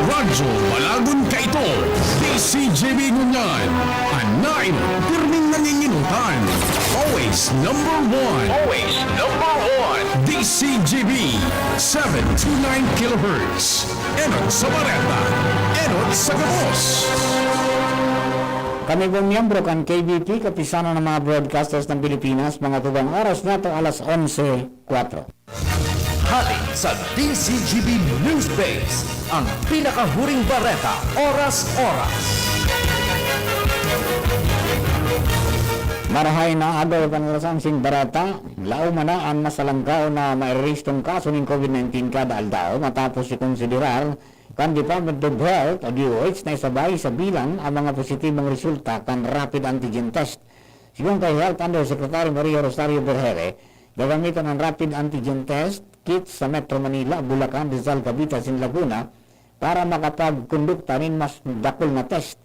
Radyo Balagon kaito, D C G B ngunyan, an nain pirming nanginginutan. Always number one. Always number one. D C G B, seven two nine kilohertz. Enot sa Bareta, enot sa gabos. Kami pong miyembro kan K B P, Kapisanan ng mga Broadcasters ng Pilipinas, mga tugang, oras na to, alas onse kwatro. Hali sa D C G B News Base, ang pinakahuring bareta, oras-oras. Marahay na agaw kan alas onseng bareta, laom na an masalangkaw na mairerehistong kaso nin COVID nineteen kada aldaw matapos ikonsiderar kan Department of Health o D O H na isabay sa bilang ang mga positibong resulta kan rapid antigen test. Sigon kay Health Undersecretary Maria Rosario Berhere, gagamiton an rapid antigen test kits sa Metro Manila, Bulacan, Rizal, Cavite asin Laguna para makapagkondukta nin mas dakul na test.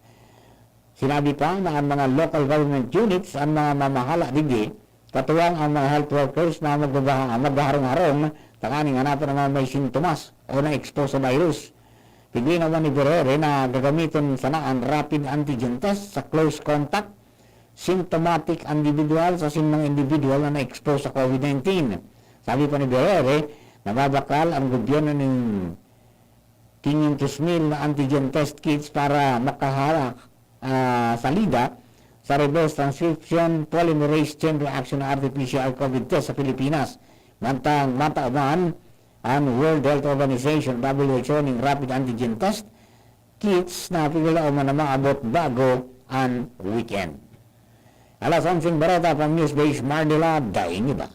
Sinabi pa na an mga local government units an mga mamahala digdi, katuwang ang mga health workers na magbaba-, maghaharong-harong tanganing hanapon ang mga may sintomas o na-expose sa virus. Pigli naman ni Berhere na gagamiton sana an rapid antigen test sa close contact, symptomatic individuals asin mga individual na na-expose sa COVID nineteen. Sabi pa ni Berhere, nababakal ang gobyerno nin quinientos mil na antigen test kits para makahala, ah, salida sa reverse transcription polymerase chain reaction na R T P C R COVID test sa Pilipinas. Mantang matao man, an World Health Organization, W H O, ning rapid antigen test kits na pigalaom na maabot bago an weekend. Alas onseng bareta, pang News Base Manila, daing iba.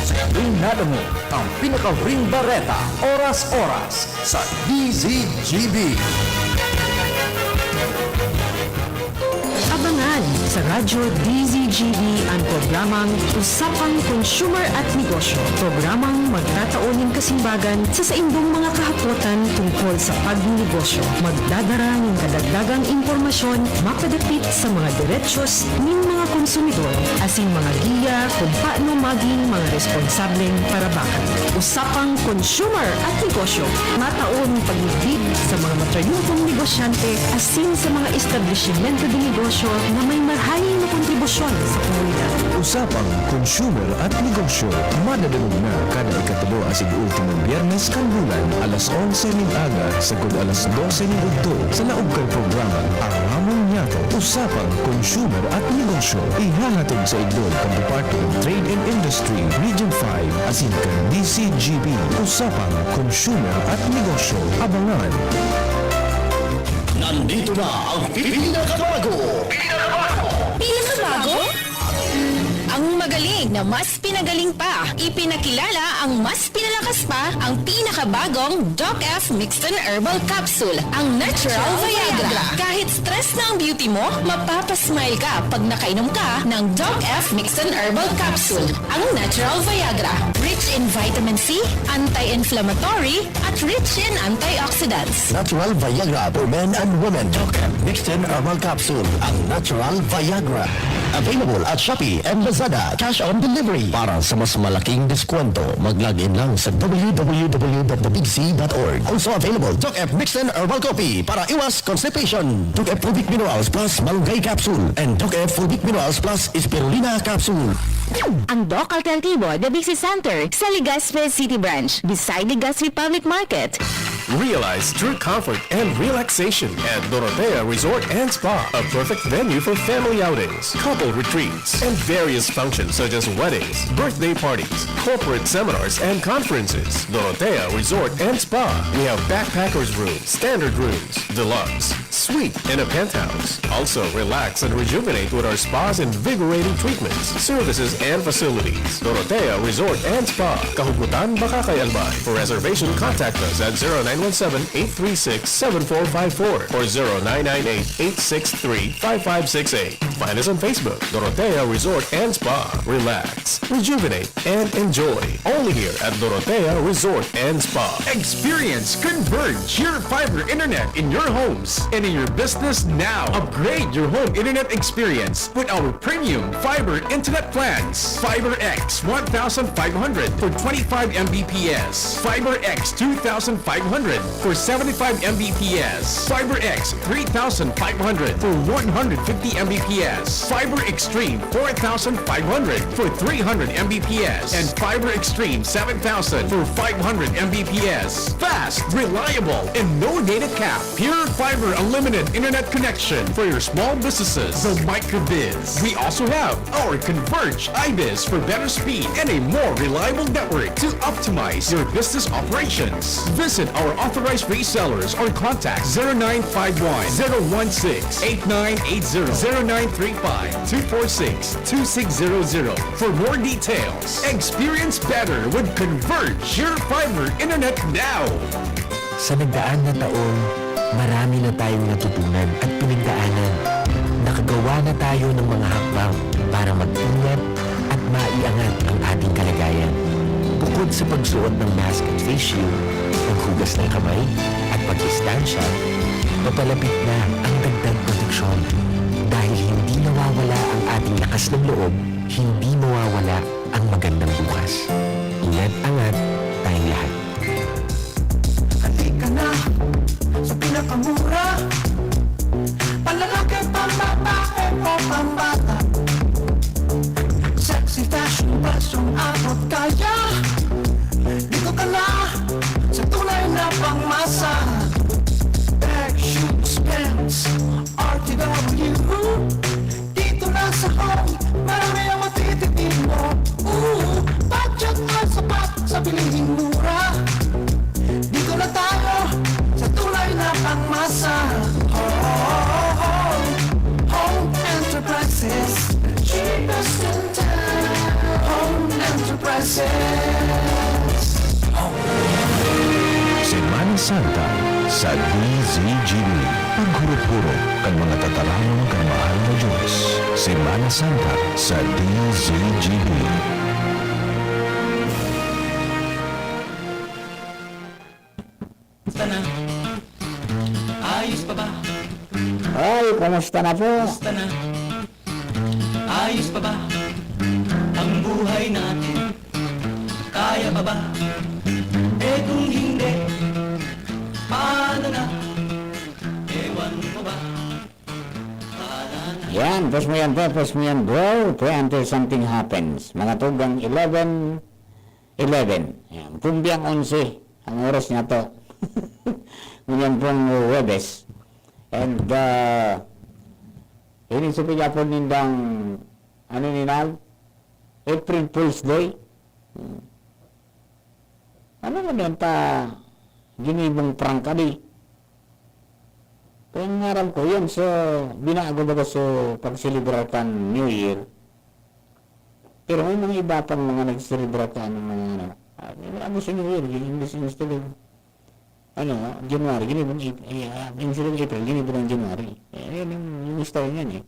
Sa gabing nadamo, ang pinakahuring bareta, oras-oras, sa D Z G B. Abangan sa Radyo D Z G B an programang Usapang Consumer at Negosyo, programang magtatao nin kasimbagan sa saindong mga kahapotan tungkol sa pagnenegosyo. Magdadara nin kadagdagang impormasyon mapadapit sa mga derechos nin mga konsumidor asin mga giya kun paano magin mga responsableng parabakan. Usapang Consumer at Negosyo, matao nin pagmigdig sa mga matrayumpong negosyante asin sa mga establisimento de negosyo na may marahay na kontribusyon sa komunidad. Usapang Consumer at Negosyo, madadangog na kada ikatulo asin ultimong Biyernes kan bulan, alas onse nin aga sagkod alas dose nin udto, sa laog kan programang Aramon Niyato, Usapang Consumer at Negosyo. Ihahatod saindo kan Department of Trade and Industry, Region five, asin kan D C G B, Usapang Consumer at Negosyo. Abangan! Nandito na ang pinakabago! Pinakabago! Pinakabago? Ang magaling na mas pinagaling pa. Ipinakilala ang mas pinalakas pa, ang pinakabagong Doc F Mixton Herbal Capsule, ang Natural Viagra. Kahit stress na ang beauty mo, mapapasmile ka pag nakainom ka ng Doc F Mixton Herbal Capsule, ang Natural Viagra. Rich in vitamin C, anti-inflammatory, at rich in antioxidants. Natural Viagra for men and women. Doc F Mixton Herbal Capsule, ang Natural Viagra. Available at Shopee and Lazada. Cash on delivery. Para sa mas malaking deskwento, mag-log in lang sa w w w dot the big c dot org. Also available, Doc F Mixton Herbal Coffee para iwas constipation. Doc F Fulvic Minerals Plus Malunggay Capsule and Doc F Fulvic Minerals Plus Spirulina Capsule. Ang Doc Alternativo, The Big C Center, sa Legazpi City Branch, beside Legazpi Public Market. Realize true comfort and relaxation at Dorotea Resort and Spa, a perfect venue for family outings, couple retreats, and various functions such as weddings, birthday parties, corporate seminars, and conferences. Dorotea Resort and Spa. We have backpackers room, standard rooms, deluxe, Suite and a penthouse. Also, relax and rejuvenate with our spa's invigorating treatments, services, and facilities. Dorotea Resort and Spa, Kahugutan, Bacacay, Albay. For reservation, contact us at zero nine one seven, eight three six, seven four five four or zero nine nine eight, eight six three, five five six eight. Find us on Facebook, Dorotea Resort and Spa. Relax, rejuvenate, and enjoy. Only here at Dorotea Resort and Spa. Experience Converge, your fiber internet in your homes and in your business now. Upgrade your home internet experience with our premium fiber internet plans. Fiber X one thousand five hundred for twenty-five M B P S. Fiber X two thousand five hundred for seventy-five M B P S. Fiber X three thousand five hundred for one hundred fifty M B P S. Fiber Extreme four thousand five hundred for three hundred M B P S. And Fiber Extreme seven thousand for five hundred M B P S. Fast, reliable, and no data cap. Pure Fiber Unlimited Internet Connection for your small businesses. The Microbiz. We also have our Converge Ibis for better speed and a more reliable network to optimize your business operations. Visit our authorized resellers or contact zero nine five one, zero one six, eight nine eight zero, zero nine three five, two four six, two six zero zero for more details. Experience better with Converge, your fiber internet now. Sa nagdaan na taon, marami na tayong natutunan at pinagdaanan. Nakagawa na tayo ng mga hakbang para mag-ingat at maiangat ang ating kalagayan. Bukod sa pagsuot ng mask at face shield, paghugas ng kamay, at pagdistansya, papalapit na ang dagdag proteksyon. Dahil hindi nawawala ang ating lakas ng loob, hindi mawawala ang magandang bukas. Ingat-angat tayong lahat. Halika na sa pinakamura, panlalaki, pambabae o pambata. Sexy fashion, presyong abot kaya. Dito ka na sa tunay na pangmasa. Bag, shoes, pants, R T W. Dito na sa Home, marami ang matitipid mo. Ooh, budget ay sapat sa bilihing mura. Dito na tayo sa tunay na pangmasa. Home, Home Enterprises, cheapest in town. Home Enterprises. Semana Santa sa D Z G B. Paghurot-hurot kan mga tataramon kan mahal na Diyos. Semana Santa sa D Z G B. Kumusta na? Ayos pa ba? Ay, kumusta na po? Kumusta na? Ayos pa ba ang buhay natin? Kaya pa ba? Eh, kung hindi, paano na? Ewan ko ba? Paano na? Yan, push mo yan, te. Push mo yan, bro. Pray until something happens. Mga tugang eleven, eleven. Yan. Kumbiang onse ang oras niya to. Ngunyan pong Huwebes. And, uh, ini sa pigapon nindang, ano ni Nag? April Fool's Day. Hmm. Ano man yan ta ginibong prangka di? Kaya ang aram ko, yan sa binago baga sa pagselebrar kan New Year. Pero may mga iba pang mga nagselebrar ka ng mga ano. Ah, may mga gusto New Year, yung English, English tuloy. Ano, January, ginibong Ap-, eh, ah, instead of April, ginibong January. Eh, yan yung, yung style niyan eh.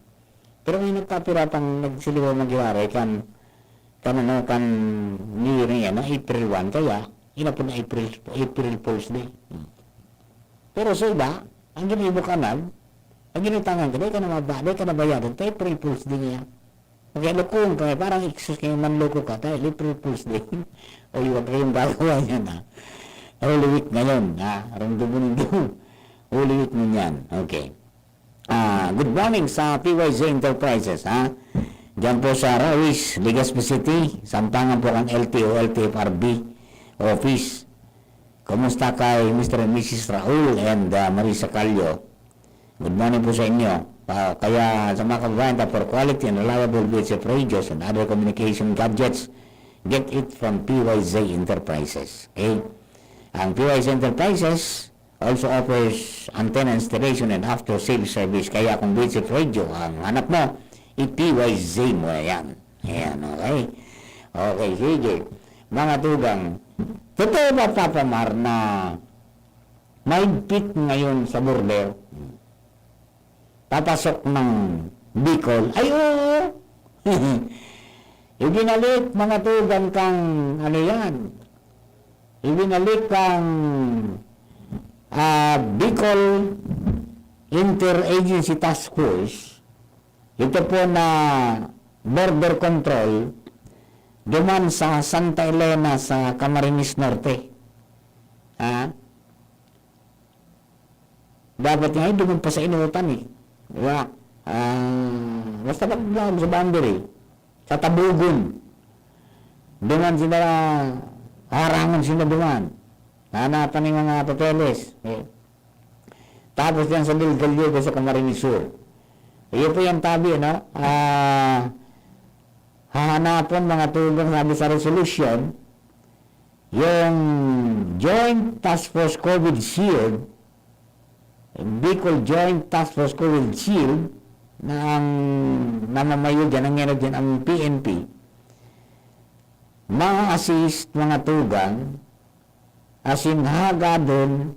Pero may nagkapira pang nagselebrar mag-January kan, kan ano, kan New Year niya, na April one, kaya inapod na April, April Fool's Day. Hmm. Pero sa iba, ang ginibok anab, ang ginutangan ka, di ka na maba-, di ka na bayaran, kaya April Fool's Day niya. Magkalokon kami, parang excuse kayo, manloko ka, tayo, April Fool's Day. O, huwag kayong gagawa niyan, ha. Holy Week ngayon, ha. Ramdaman nindo. Holy Week ngunyan. Okay. Ah, good morning sa P Y Z Enterprises, ha. Diyan po sa Rawis, Legazpi City, sampangan po kan L T O, L T F R B office. Kumusta kay Mister and Missus Raul and, ah, Marisa Callo? Good morning po sa inyo. Ah, kaya sa mga kababayan ta, for quality and reliable V H F radios and other communication gadgets, get it from P Y Z Enterprises. Okay? Ang P Y Z Enterprises, Also offers antenna installation and after sales service. Kaya kung B H F Radio ang hanap mo, i-P Y Z mo na yan. Ayan, okay? Okay, sige. Mga tugang, totoo ba, Papa Mar, na mahigpit ngayon sa border? Papasok ng Bicol? Ay, oo! Ibinalik, mga tugang, kang, ano yan? Ibinalik kang, ah, Bicol Interagency Task Force. Ito po na border control duman sa Santa Elena sa Camarines Norte. Ha? Dapat nga, eh, duman pa sa Inotan, eh. Di ba? Ah, basta pag sa boundary, sa Tabugon. Duman sila, harangon sila duman. Hanapan yung mga papeles. Eh. Tapos yan sa Del Gallego sa Camarines Sur. Iyo po yan tabi, no? Ah, hahanapon, mga tugang, sabi sa resolution, yung Joint Task Force COVID Shield, Bicol Joint Task Force COVID Shield, na ang namamayo dyan, ang ngeno dyan, ang P N P, ma-assist, mga tugang, asin hagadon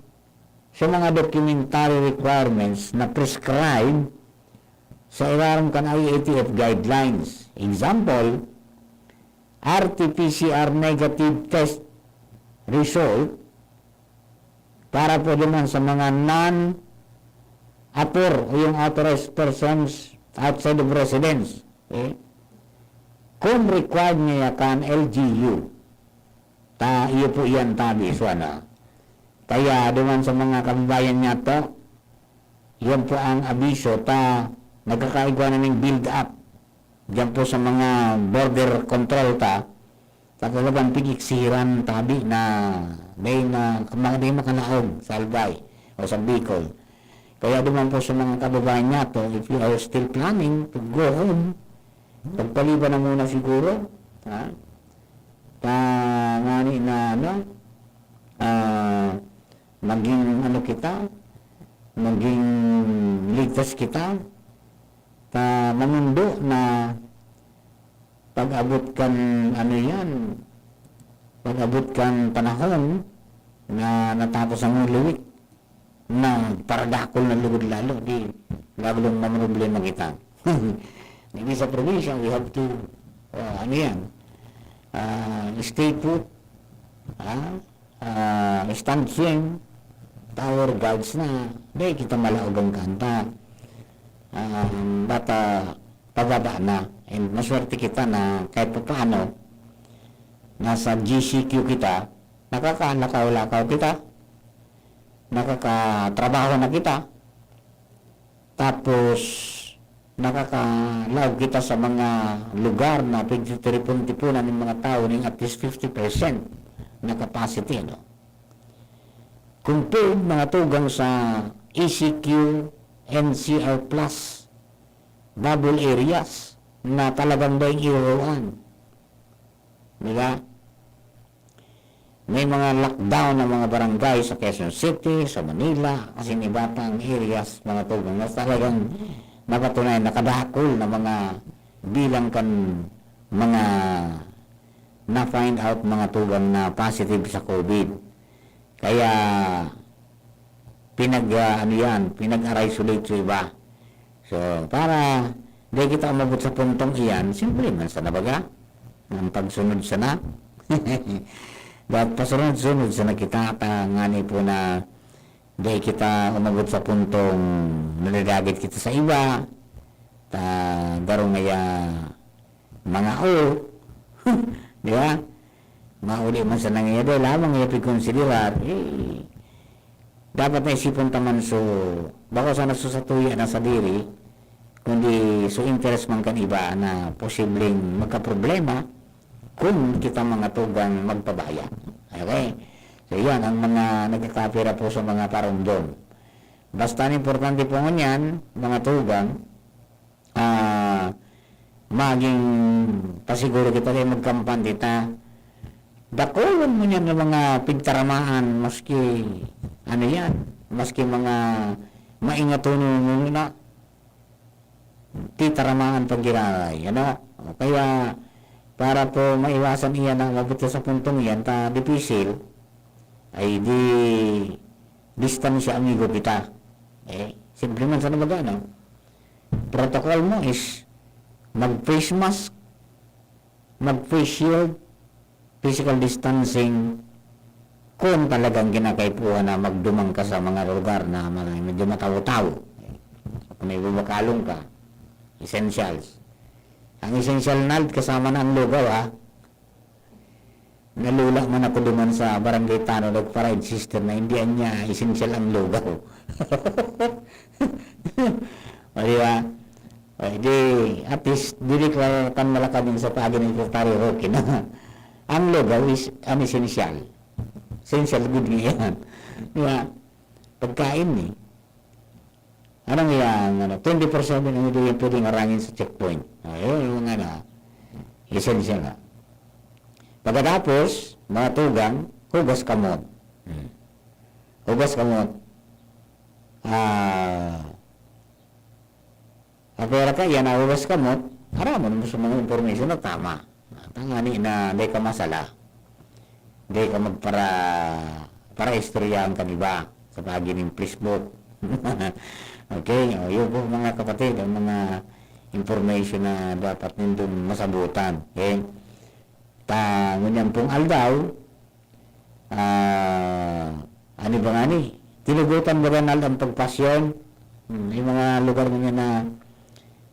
sa mga documentary requirements na prescribe sa ilarom kan I A T F guidelines. Example, R T P C R negative test result para po naman sa mga non-apor o yung authorized persons outside of residence. Okay? Kung required niya kan L G U, ta, iyo po iyan tabi, Suana. Kaya duman sa mga kababayan niya to, yan po ang abiso ta nagkakaigwa na ning build up. Diyan po sa mga border control ta, ta talagang pig-iksiran tabi na may na, mga di makalaog sa Albay o sa Bicol. Kaya duman po sa mga kababayan niya to, if you are still planning to go home, pagpaliban na muna siguro, ha? Ta, ngani na, ano, ah, maging ano kita, maging ligtas kita, ta mamundo na pag-abot kan, ano yan, pag-abot kan panahon na natapos ang Holy Week, na paradakol na lugod lalo, di lalong mamroblema kita. Dito sa probinsya, we have to, ah, ano yan, ah, stay put, ah, ah, stand firm, tower guards na, di kita malaog ang kanta. Ah, bata, pababa na. And maswerte kita na kahit pa paano, nasa G C Q kita, nakakalakaw-lakaw kita, nakakatrabaho na kita, tapos nakakalaog kita sa mga lugar na pagtitiripon-tipunan ng mga tao ning at least fifty percent na capacity, no? Compared, mga tugang, sa E C Q, N C R plus, bubble areas na talagang daing iruruan. Di ba? May mga lockdown na mga barangay sa Quezon City, sa Manila, asin iba pang areas, mga tugang, na talagang napatunayan, nakadakol na mga bilang kan mga na-find out, mga tugang, na positive sa COVID. Kaya, pinag, ah, ano yan, pinag-isolate sa iba. So, para di kita umabot sa puntong iyan, simple man sana baga, ang pagsunod sana. Dapat pasunod-sunod sana kita, ta ngani po na di kita umabot sa puntong nadadagit kita sa iba, ta garo ngaya mga o, di ba? Mauli man sa nangyayari, lamang iya pagkonsiderar, eh, dapat naisipon ta man so, bako sana so satuya na sadiri, kundi so interes man kan iba na posibleng magkaproblema kung kita mga tugang magpabaya. Okay? So, yan ang mga nagkakapira po sa mga parumdom. Basta ang importante po ngunyan, mga tugang, ah, maging pasiguro kita kaya magkampante ta. Dakulon mo niyan ng mga pigtaramaan, maski ano yan, maski mga maingaton mo na titaramaan pag giraray, ano? O kaya, para po maiwasan iyan na umabot sa puntong iyan, ta dipisil, ay di distansya amigo kita. Eh, simple man sana baga, no? Protocol mo is mag-face mask, mag-face shield, physical distancing, kung talagang kinakaipuhan na magduman ka sa mga lugar na mga medyo matawo-tawo. So, kung may bubakalong ka, essentials. Ang essential na kasama na ang lugaw, ha? Nalula man ako duman sa barangay Tano, nagpa-ride sister na hindi niya essential ang lugaw. O, di ba? O, di, at least, diniklara kan malakad yung sa paagi ni Secretary Roque na ang lugaw is an essential. Essential good niya yan. Di ba? Pagkain ni. Anong yan? Ano, twenty-four seven ang hindi yung pwedeng harangin sa checkpoint. Ayun, yung mga na, essential na. Pagkatapos, mga tugang, hugas kamot. Hmm. Hugas kamot. Ah, apera ka, yan, hugas kamot. Aram mo naman sa mga information na tama. Tangani na, di ka masala. Di ka magpara-, para istoryahan kan iba sa paagi nin Facebook. Okay? O, yun po, mga kapatid, ang mga information na dapat nindong masabutan. Okay? Ta, ngunyan pong aldaw, ah, ano ba nga ni? Tinugutan ba ganal ang pagpasyon? Hmm, may mga lugar ngunyan na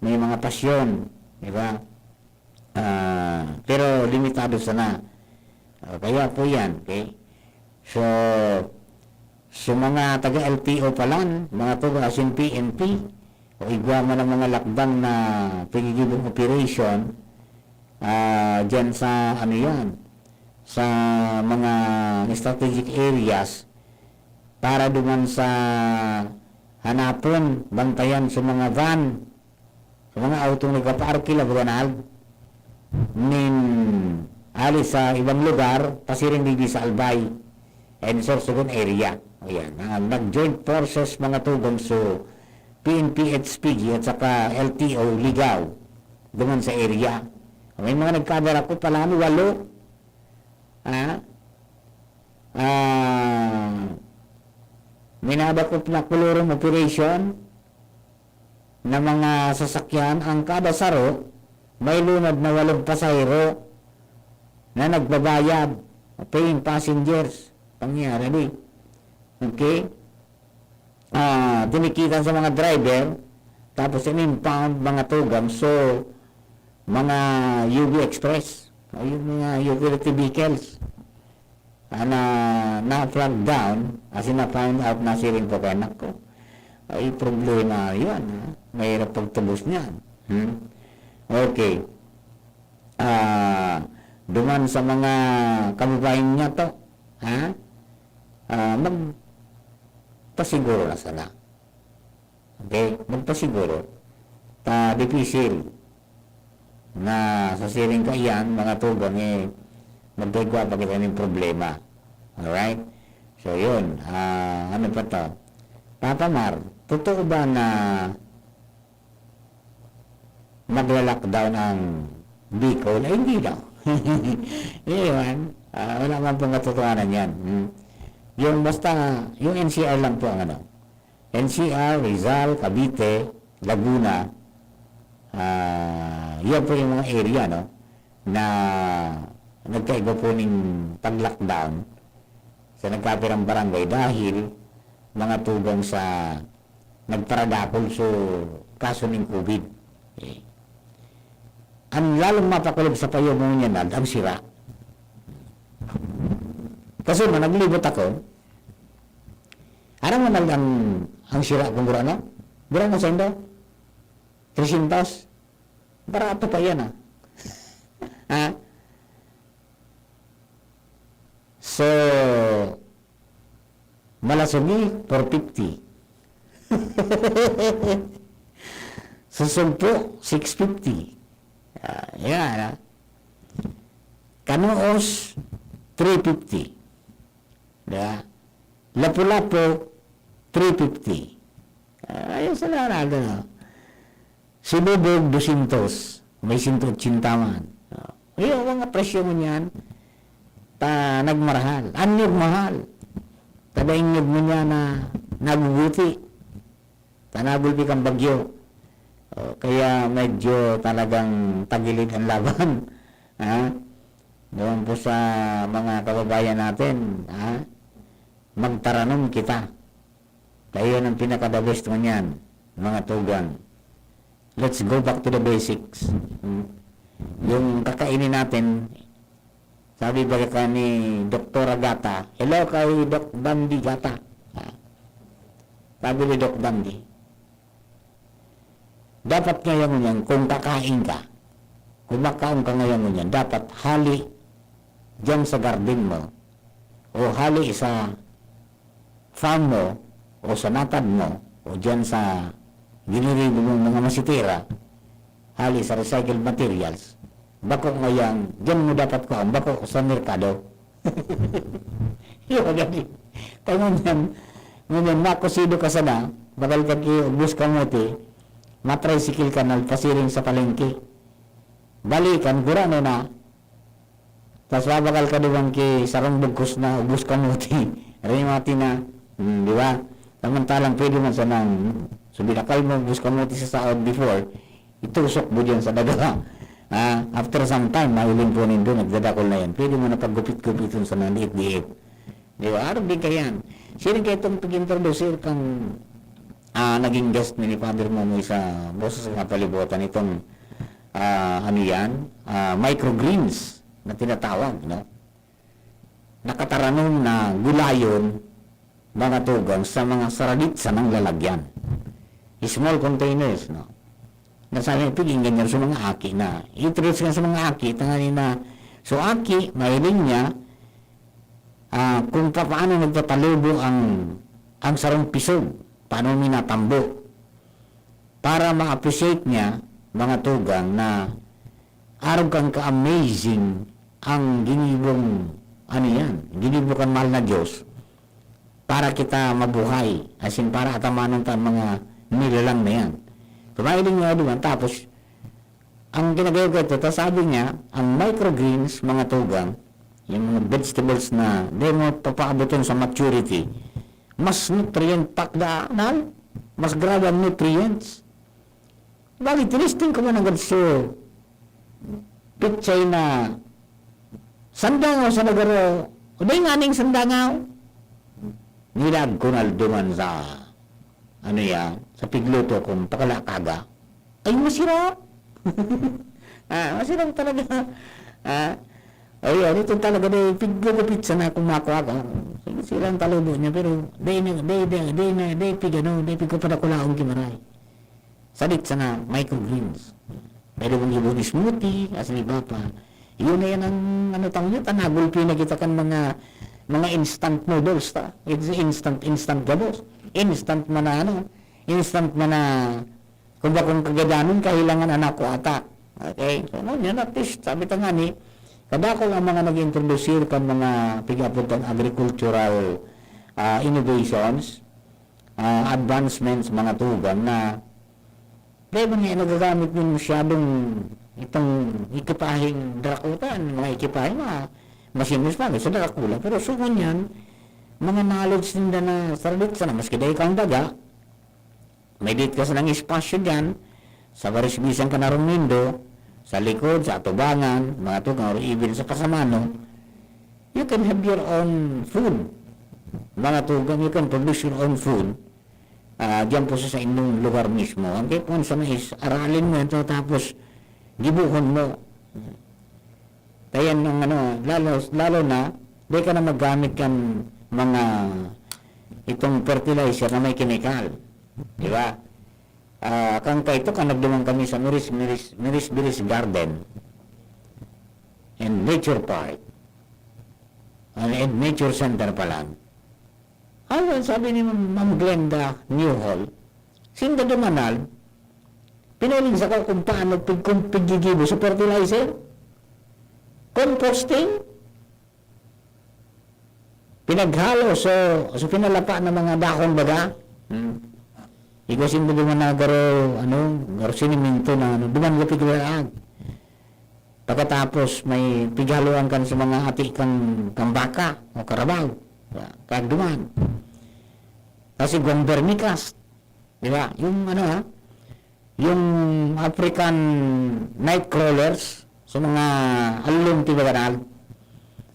may mga pasyon, di ba? Ah, pero limitado sana. Ah, kaya po yan, okay? So, sa mga taga-L T O pa lang, mga taga asin P N P, o igwa man ang mga lakdang na pigigibong operation, ah, dyan sa, ano yan, sa mga strategic areas para duman sa hanapon, bantayan sa mga van, sa mga autong nagpapaarkila, buganal, nin ali sa ibang lugar, pasiring digdi sa Albay and Sorsogon area. Ayan, ah, nag-joint forces mga tugang so P N P H P G at saka L T O Ligao duman sa area. May mga nagkadara ko pala, ano, walo. Ah, ah, may nadakop na colorum operation na mga sasakyan. Ang kada saro, may lunad na walong pasahero na nagbabayad, paying passengers. Pangyayari, di. Okay? Ah, tinikitan sa mga driver, tapos in-impound mga tugang. So, mga U V Express, o yung mga utility vehicles, ah, na, na-flag down, as in na-found out na siring po kaya, nako, ay problema yan, ha? Mahirap pagtubos niyan. Hmm? Okay. Ah, duman sa mga kababayan niya to, ha? Ah, magpasiguro na sana. Okay? Magpasiguro. Ta dipisil na sa siring kaiyan, mga tugang, eh, magkaigwa pa kita nin problema. Alright? So, yun. Ah, ano pa to? Papa Mar, totoo ba na magla-lockdown ang Bicol? Ay, hindi daw. Iyon, ah, wala man pong katotohanan yan. Hmm. Yung basta, yung N C R lang po ang ano. N C R, Rizal, Cavite, Laguna, ah, yan po yung mga area, no, na nagkaiba po ning pag-lockdown sa nagkapirang barangay dahil mga tugang sa nagparadakol sa kaso ning COVID. Eh, ang lalong mapakulog sa payo mo niyan, ang sira. Kasi man, naglibot ako, aram mo nag-, ang, ang sira kung gurano? Gurano sa indo? Tresyentos? Barato pa yan, ah. Ha? So, malasugi, four fifty. Susugpo, six fifty. Ah, yan, ah. Kanuos, three fifty. Diba? Lapu-Lapu, three fifty. Ah, ayun sa lahat, ano. Sinubog, dosyentos. May sento otsinta man. Ah, ayun, mga presyo mo niyan. Ta, nagmarahal. Anyog mahal. Tada inyog mo niya na naguguti. Tanabol pi kan bagyo. O, kaya medyo talagang tagilid ang laban. Ha? Doon po sa mga kababayan natin, ha? Magtaranom kita. Kayo ang pinaka-the best mo niyan, mga tugang. Let's go back to the basics. Hmm. Yung kakainin natin, sabi baga ka ni Doktora Gata, "Hello kay Doc Dandy Gata." Ah. Sabi ni Doc Dandy, dapat ngayon yan, kung kakain ka, kumakain ka ngayon yan, dapat hali dyan sa garden mo o hali sa farm mo o sa natad mo o dyan sa giniribo mong mga masitira, hali sa recycled materials, bako ngayon, dyan mo dapat kuhaan, bako sa merkado. Yun, dali. Kaya ngunyan, ngunyan, makusido ka sana, bakal ka ki ubos kamote, matricycle ka, nagpasiring sa palengke. Balikan, gurano na. Tas babakal ka duman ki sarong bugkos na ubos kamote. Aray, mga tina, hmm, di ba? Samantalang pwede man sanang, so, binakal mo, ubos kamote sa saod before, itusok mo diyan sa daga. Ah, after some time, mahiling po nindo, nagdadakol na yan. Pwede mo na paggupit-gupiton sa mga liit-liit. Di ba? Arog din kayan. Siring kayo itong pag-introduce kang, ah, naging guest ni Father Momoy sa Boses ng Kapalibutan, itong, ah, ano yan? Ah, microgreens na tinatawag, no? Nakataranom na gulayon, mga tugang, sa mga saradit sa mga lalagyan. Small containers, no? Nasabi, piginggan niya sa mga aki na. Introduce nga sa mga aki, tangani na, so aki, mahiling niya, ah, kung papaano nagtatalubo ang, ang sarong pisog, paano minatambo. Para ma-appreciate niya, mga tugang, na arog kang ka-amazing ang ginibong, ano yan, ginibo kan mahal na Diyos para kita mabuhay, as in, para atamanon ta ang mga nilalang na yan. Kumain din nga duman, tapos, ang ginagawa ko ito, ta sabi niya, ang microgreens, mga tugang, yung mga vegetables na di mo papaaboton sa maturity, mas nutrient packed na, mas grabe ang nutrients. Bagay, tinisting ko man ang ganso. Pichay na sandangaw sa nagaro. O di nga ning sandangaw. Nilag ko na duman sa, ano yan, sa pigluto kong pakalakaga. Ay, masira. Ah, masira talaga. Ah, ay, ano ito talaga, di, pigluto pizza na kung makuha ka. Sige, sila ang talubo niya, pero di na, di, di, di na, di pig, ano, di pig ko padakulaon kimaray. Sadit sana microgreens. Pwede mong gibon smoothie, as ni Papa. Yun na yan ang, ano, tawag yun, tanagulpi na kita kan mga, mga instant noodles, ta. It's instant, instant gabos. Instant man na, ano, instant man na, kung bakong kagadanon, kahilangan anak ko ata. Okay? So, ano yan, at least, sabi ta nga ni, kadakol ang mga nag-introduce kan mga pig-apod kan agricultural, ah, innovations, ah, advancements, mga tugang na Dahil man nga nagagamit nin masyadong itong ekipaheng drakutan, mga ekipahe, mga machines pa, sa Dracula. Pero so ngunyan, mga knowledge ninda na saradit sana, maski dai kang daga, may dit ka sanang espasyo dyan, sa barisbisan ka na rumindo, sa likod, sa atubangan, mga tugang, or even sa pasamano, you can have your own food. Mga tugang, you can produce your own food. Ah, diyan po sa, sa inyong lugar mismo. Ang kaipuhan sana is aralin mo ito, tapos gibuhon mo. Kaya nung ano, lalo, lalo na, di ka na maggamit kan mga itong fertilizer na may kemikal. Di ba? Ah, kang kaito, kan nagduman kami sa Miris, Miris, Miris Biris Garden and Nature Park. And, and Nature Center pa lang. Ano, sabi ni Ma'am Glenda Newhall, sinda dumanal, pinahiling sa ko kung paano pig-, kung piggigibo sa fertilizer, composting, pinaghalo sa, sa pinalapa na mga dahon baga. Hmm. Igwa sinda duman na garo, ano, garo siniminto na, ano, duman nga piglaag. Pagkatapos, may pighaloan kan sa mga ati kang, kang baka o karabaw. Kag duman. Tapos igwang vermicast. Di ba? Yung ano, ha? Yung African night crawlers sa mga alon ti Baganal.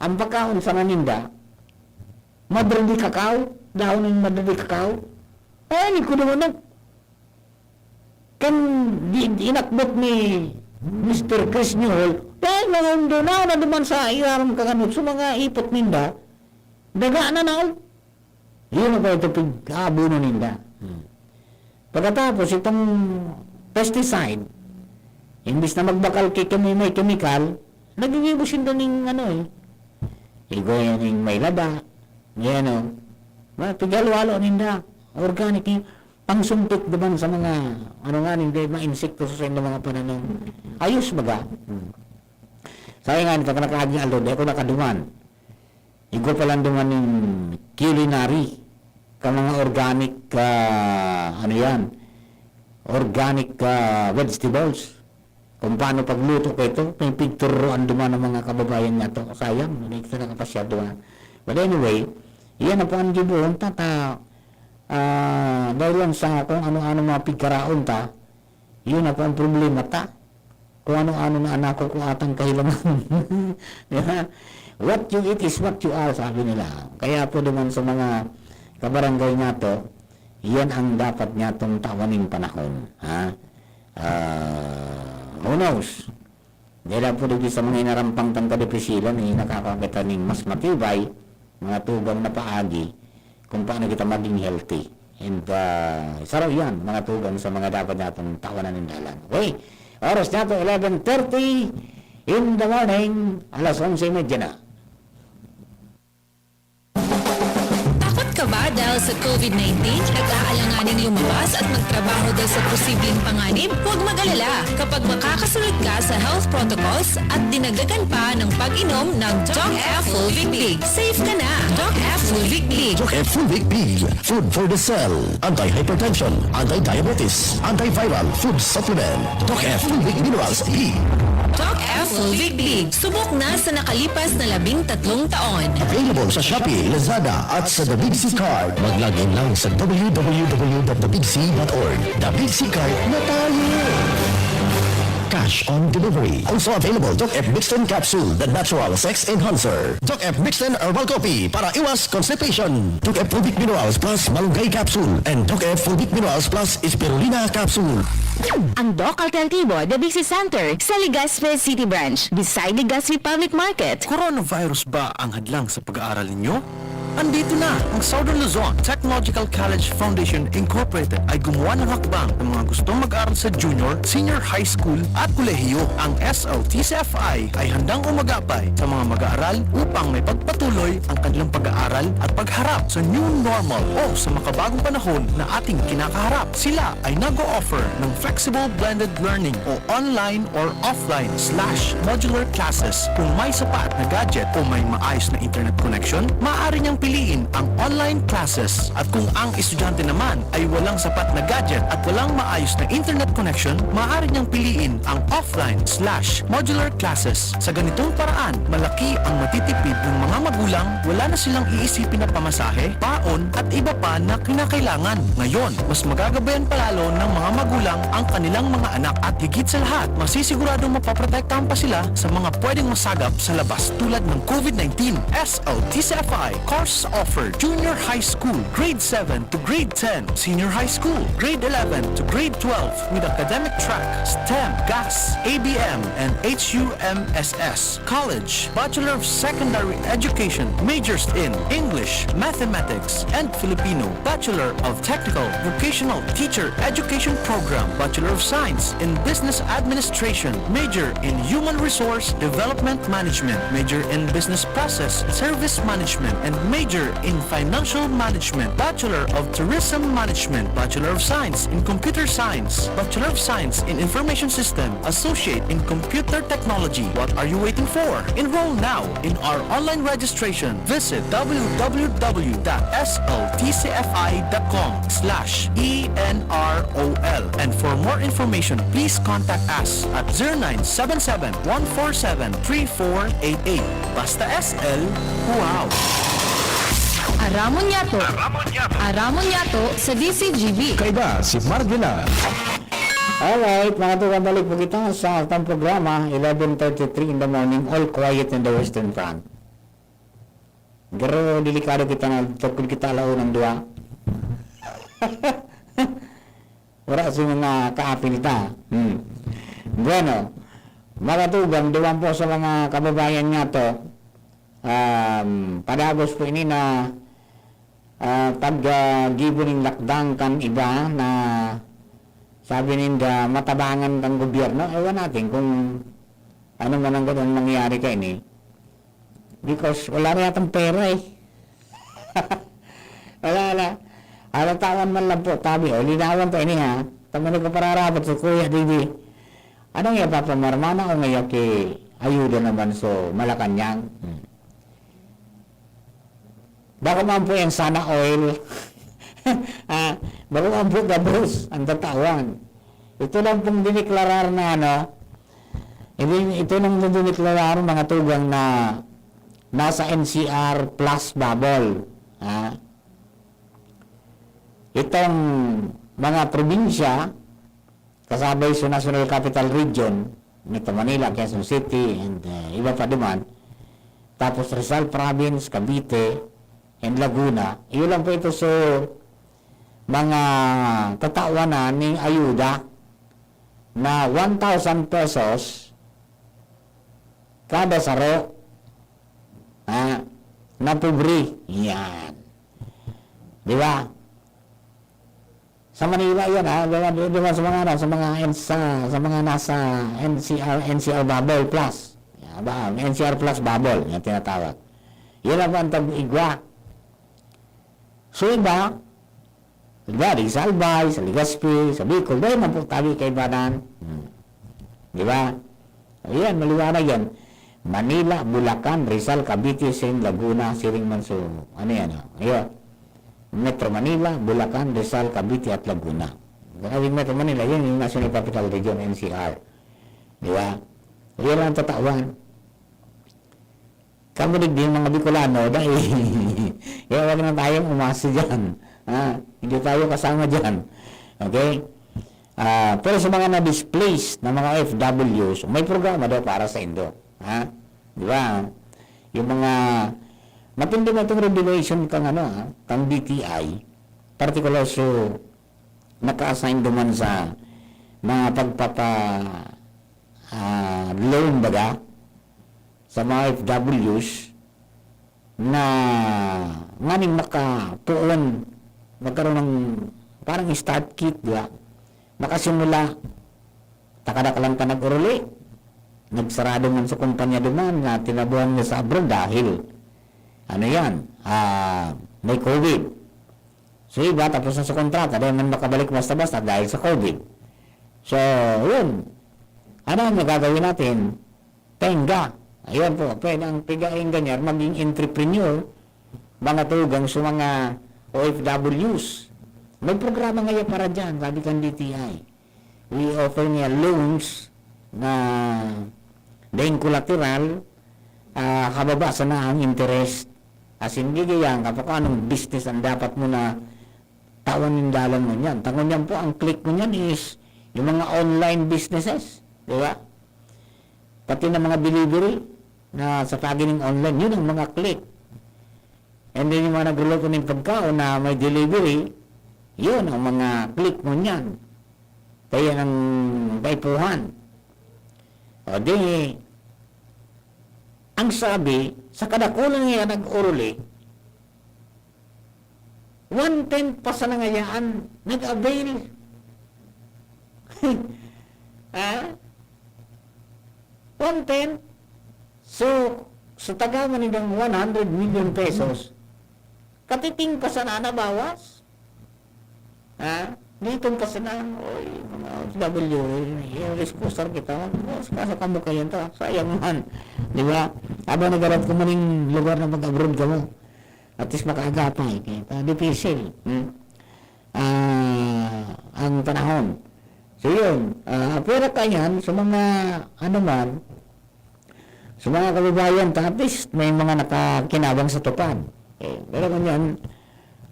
Ang pagkaon sa naninda, madre de cacao, dahon ng madre de cacao. Ay, ni ko naman, no? Kan di, di inakbot ni Mister Chris Newhall, dahil mga undo na, na duman sa irarom kaganot, sa mga ipot ninda, daga na na, oh. Yun ang ito pig-aabuno ninda. Hmm. Pagkatapos, itong pesticide, imbis na magbakal kay kami may kemikal, nagigibo sinda ning ano eh. Igo yan yung may laba, may ano, ma-, pighalo-halo ninda, organic yung pangsumpit naman sa mga, ano nga, hindi, mga insekto sa inyong mga pananom. Ayos baga. Hmm. Sa nga, ito ka nakaagi aldo, di ako nakaduman. Igo pa lang duman yung culinary, ka mga organic, ah, ano yan, organic, ah, vegetables. Kung paano pagluto ko ito, may pigturuan duman ng mga kababayan niya to. Sayang, hindi kita nakapasyal duman. But anyway, iyan na po ang gibuhon ta, ta, ah, dahil lang sa kung ano-ano mga pigkaraon ta, yun na po ang problema ta. Kung ano-ano na anak ko, kung atang kahilangan. Di ba? What you eat is what you are, sabi nila. Kaya po naman sa mga kabarangay nga to, yan ang dapat niya tong tawaning panahon. Ha? Ah, who knows? Dahil po digdi sa mga inarampang tang kadipisilan, eh, nakakakita ning mas matibay, mga tugang na paagi kung paano kita maging healthy. And, ah, saro yan, mga tugang sa mga dapat natin tawanan ng dalan. Okay, oras na to, eleven thirty in the morning, alas onse y media na. Takot ka ba dahil sa COVID nineteen? Nag-aalanganing lumabas at magtrabaho dahil sa posibleng panganib? Huwag mag-alala kapag makakasunod ka sa health protocols at dinagdagan pa ng pag-inom ng Doc F Full Big Big. Safe ka na! Doc F Full Big Big. Doc F Full Big Big. Food for the cell. Anti-hypertension, anti-diabetes, antiviral food supplement. Doc F Full Big Minerals B. Doc F Full Big Big. Subok na sa nakalipas na labing tatlong taon. Available sa Shopee, Lazada, at sa The Big C Card. Mag-log in lang sa w w w dot the big c dot org. The Big C Card na tayo! Cash on delivery. Also available, Doc F Mixten Capsule, the natural sex enhancer. Doc F Mixten Herbal Coffee para iwas constipation. Doc F Fulvic Minerals Plus Malunggay Capsule and Doc F Fulvic Minerals Plus Spirulina Capsule. Ang Doc Alternativo, The Big C Center, sa Legazpi City Branch, beside Legazpi Public Market. Coronavirus ba ang hadlang sa pag-aaral ninyo? Andito na! Ang Southern Luzon Technological College Foundation Incorporated ay gumawa ng hakbang sa mga gustong mag-aral sa junior, senior high school at kolehiyo. Ang S L T C F I ay handang umagapay sa mga mag-aaral upang maipagpatuloy ang kanilang pag-aaral at pagharap sa new normal o sa makabagong panahon na ating kinakaharap. Sila ay nag-o-offer ng flexible blended learning o online or offline slash modular classes. Kung may sapat na gadget o may maayos na internet connection, maaari niyang piliin ang online classes. At kung ang estudyante naman ay walang sapat na gadget at walang maayos na internet connection, maaari niyang piliin ang offline slash modular classes. Sa ganitong paraan, malaki ang matitipid ng mga magulang, wala na silang iisipin na pamasahe, baon, at iba pa na kinakailangan. Ngayon, mas magagabayan pa lalo ng mga magulang ang kanilang mga anak at higit sa lahat, masisiguradong mapoprotektahan pa sila sa mga pwedeng masagap sa labas tulad ng COVID nineteen. S L T C F I course offer, Junior High School, Grade seven to Grade ten, Senior High School, Grade eleven to Grade twelve, with academic track, STEM, GAS, A B M, and H U M S S. College, Bachelor of Secondary Education, majors in English, Mathematics, and Filipino, Bachelor of Technical Vocational Teacher Education Program, Bachelor of Science in Business Administration, major in Human Resource Development Management, major in Business Process Service Management, and Major in Financial Management, Bachelor of Tourism Management, Bachelor of Science in Computer Science, Bachelor of Science in Information System, Associate in Computer Technology. What are you waiting for? Enroll now in our online registration. Visit w w w dot s l t c f i dot com slash e n r o l. And for more information, please contact us at zero nine seven seven, one four seven, three four eight eight. Basta S L, wow! Aramon niyato. Aramon niyato sa D C G B. Kaiba si Margila. Alright, mga tugang, balik po kita sa atong programa, eleven thirty-three in the morning, all quiet in the Western Front. Pero delikado kita na tagkod kita alaon ng duwa. Wala si mga kaapil ta. Hmm. Bueno, mga tugang, duman po sa mga kababayan nga to, um, padagos po ini na ah, pag ah, gibo ning lakdang kan iba na sabi ninda matabangan kan gobyerno, ewan natin kung ano man ang ganun mangyayari kaini. Because wala na yatang pera eh. Wala na. Alatawan man lang po, tabi, o, linawan ta ini ha. Tama na ko pararapat sa Kuya Didi. Ano nga papamarmana o nga ki ayuda naman so Malacanang? Hmm. Bako man po yan sana oil. Ah, bako man po gabos ang tatawan. Ito lang pong dineklarar na ano, ito, ito lang pong dineklarar mga tugang na nasa N C R plus bubble. Ha? Itong mga probinsya, kasabay sa National Capital Region, Metro Manila, Quezon City, and uh, iba pa duman. Tapos Rizal Province, Cavite, and Laguna. Iyo lang po ito sa mga tatawan na ning ayuda na one thousand pesos kada saro, ha, na pobre. Yan. Di ba? Sa Manila yan, ha? Di ba, di ba sa mga, ano, sa mga, sa, sa mga nasa N C R, N C R bubble plus. Yan ba? N C R plus bubble, yung tinatawag. Yan ang ang tag-igwa. So iba, di ba, di sa Albay, sa Legazpi, sa Bicol, dahil man po tabi kaibanan. Hmm. Di ba? Ayan, maliwanag yan. Manila, Bulacan, Rizal, Cavite, Sen, Laguna, siring man so, ano yan, oh. Ayan. Metro Manila, Bulacan, Rizal, Cavite at Laguna. Grabe, Metro Manila, yan yung National Capital Region, N C R. Di ba? Yan ang tatawan. Kamo digdi, mga Bicolano, dahil kaya wag na tayong umasa dyan. Ha? Hindi tayo kasama dyan. Okay? Ah, pero sa mga na-displaced na mga O F Ws, may programa daw para sa indo. Ha? Di ba? Yung mga matindi na itong revelation kang ano, ha? Kang D T I, particular so naka-assign duman sa mga pagpapa ah, loan baga sa mga O F Ws na nganing makapoon, magkaroon ng parang start kit, di ba? Makasimula, takadaklan ka nag-uruli, nagsarado man sa kumpanya duman na tinabuhan niya sa abroad dahil, ano yan, ah, may COVID. So iba, tapos na sa kontrata, dahil man makabalik basta-basta dahil sa COVID. So, yun. Ano ang magagawin natin? Tenga. Ayan po, pwede ang tenga-enga niya, maging entrepreneur, mga tugang sa mga O F Ws. May programa ngayon para dyan, sabi kan D T I. We offer niya loans na daing collateral, ah, kababa sana ang interest. As in, gigiyan ka pa kung anong business ang dapat mo na tawan yung dalan mo niyan. Tangon niyan po, ang click mo niyan is yung mga online businesses. Di ba? Pati na mga delivery na sa pagining online, yun ang mga click. And then yung mga nagluluto ng pagkaon na may delivery, yun ang mga click mo niyan. Kaya ang kaipuhan. O di, ang sabi, sa kadakulan nga nag-uruli, one-tenth pa sa nangayaan nag-avail. Ha? One-tenth? So, sa tagaman nilang one hundred million pesos, Katiting pa sana nabawas. Ha? Dito pa sana, oy, mga O F W, i-excusar kita. Mas kaso kamo kayo ta, sayang man. Di ba? Habang naghahanap ka maning lugar na mag-abroad kamo, at least makaagapay. Kaya, ah, dipisil. Hmm? Ah, ang panahon. So, yun. Ah, pero kanyan, sa mga, ano man, sa mga kababayan ta, at least may mga nakakinabang sa TUPAD. Eh, pero kanyan,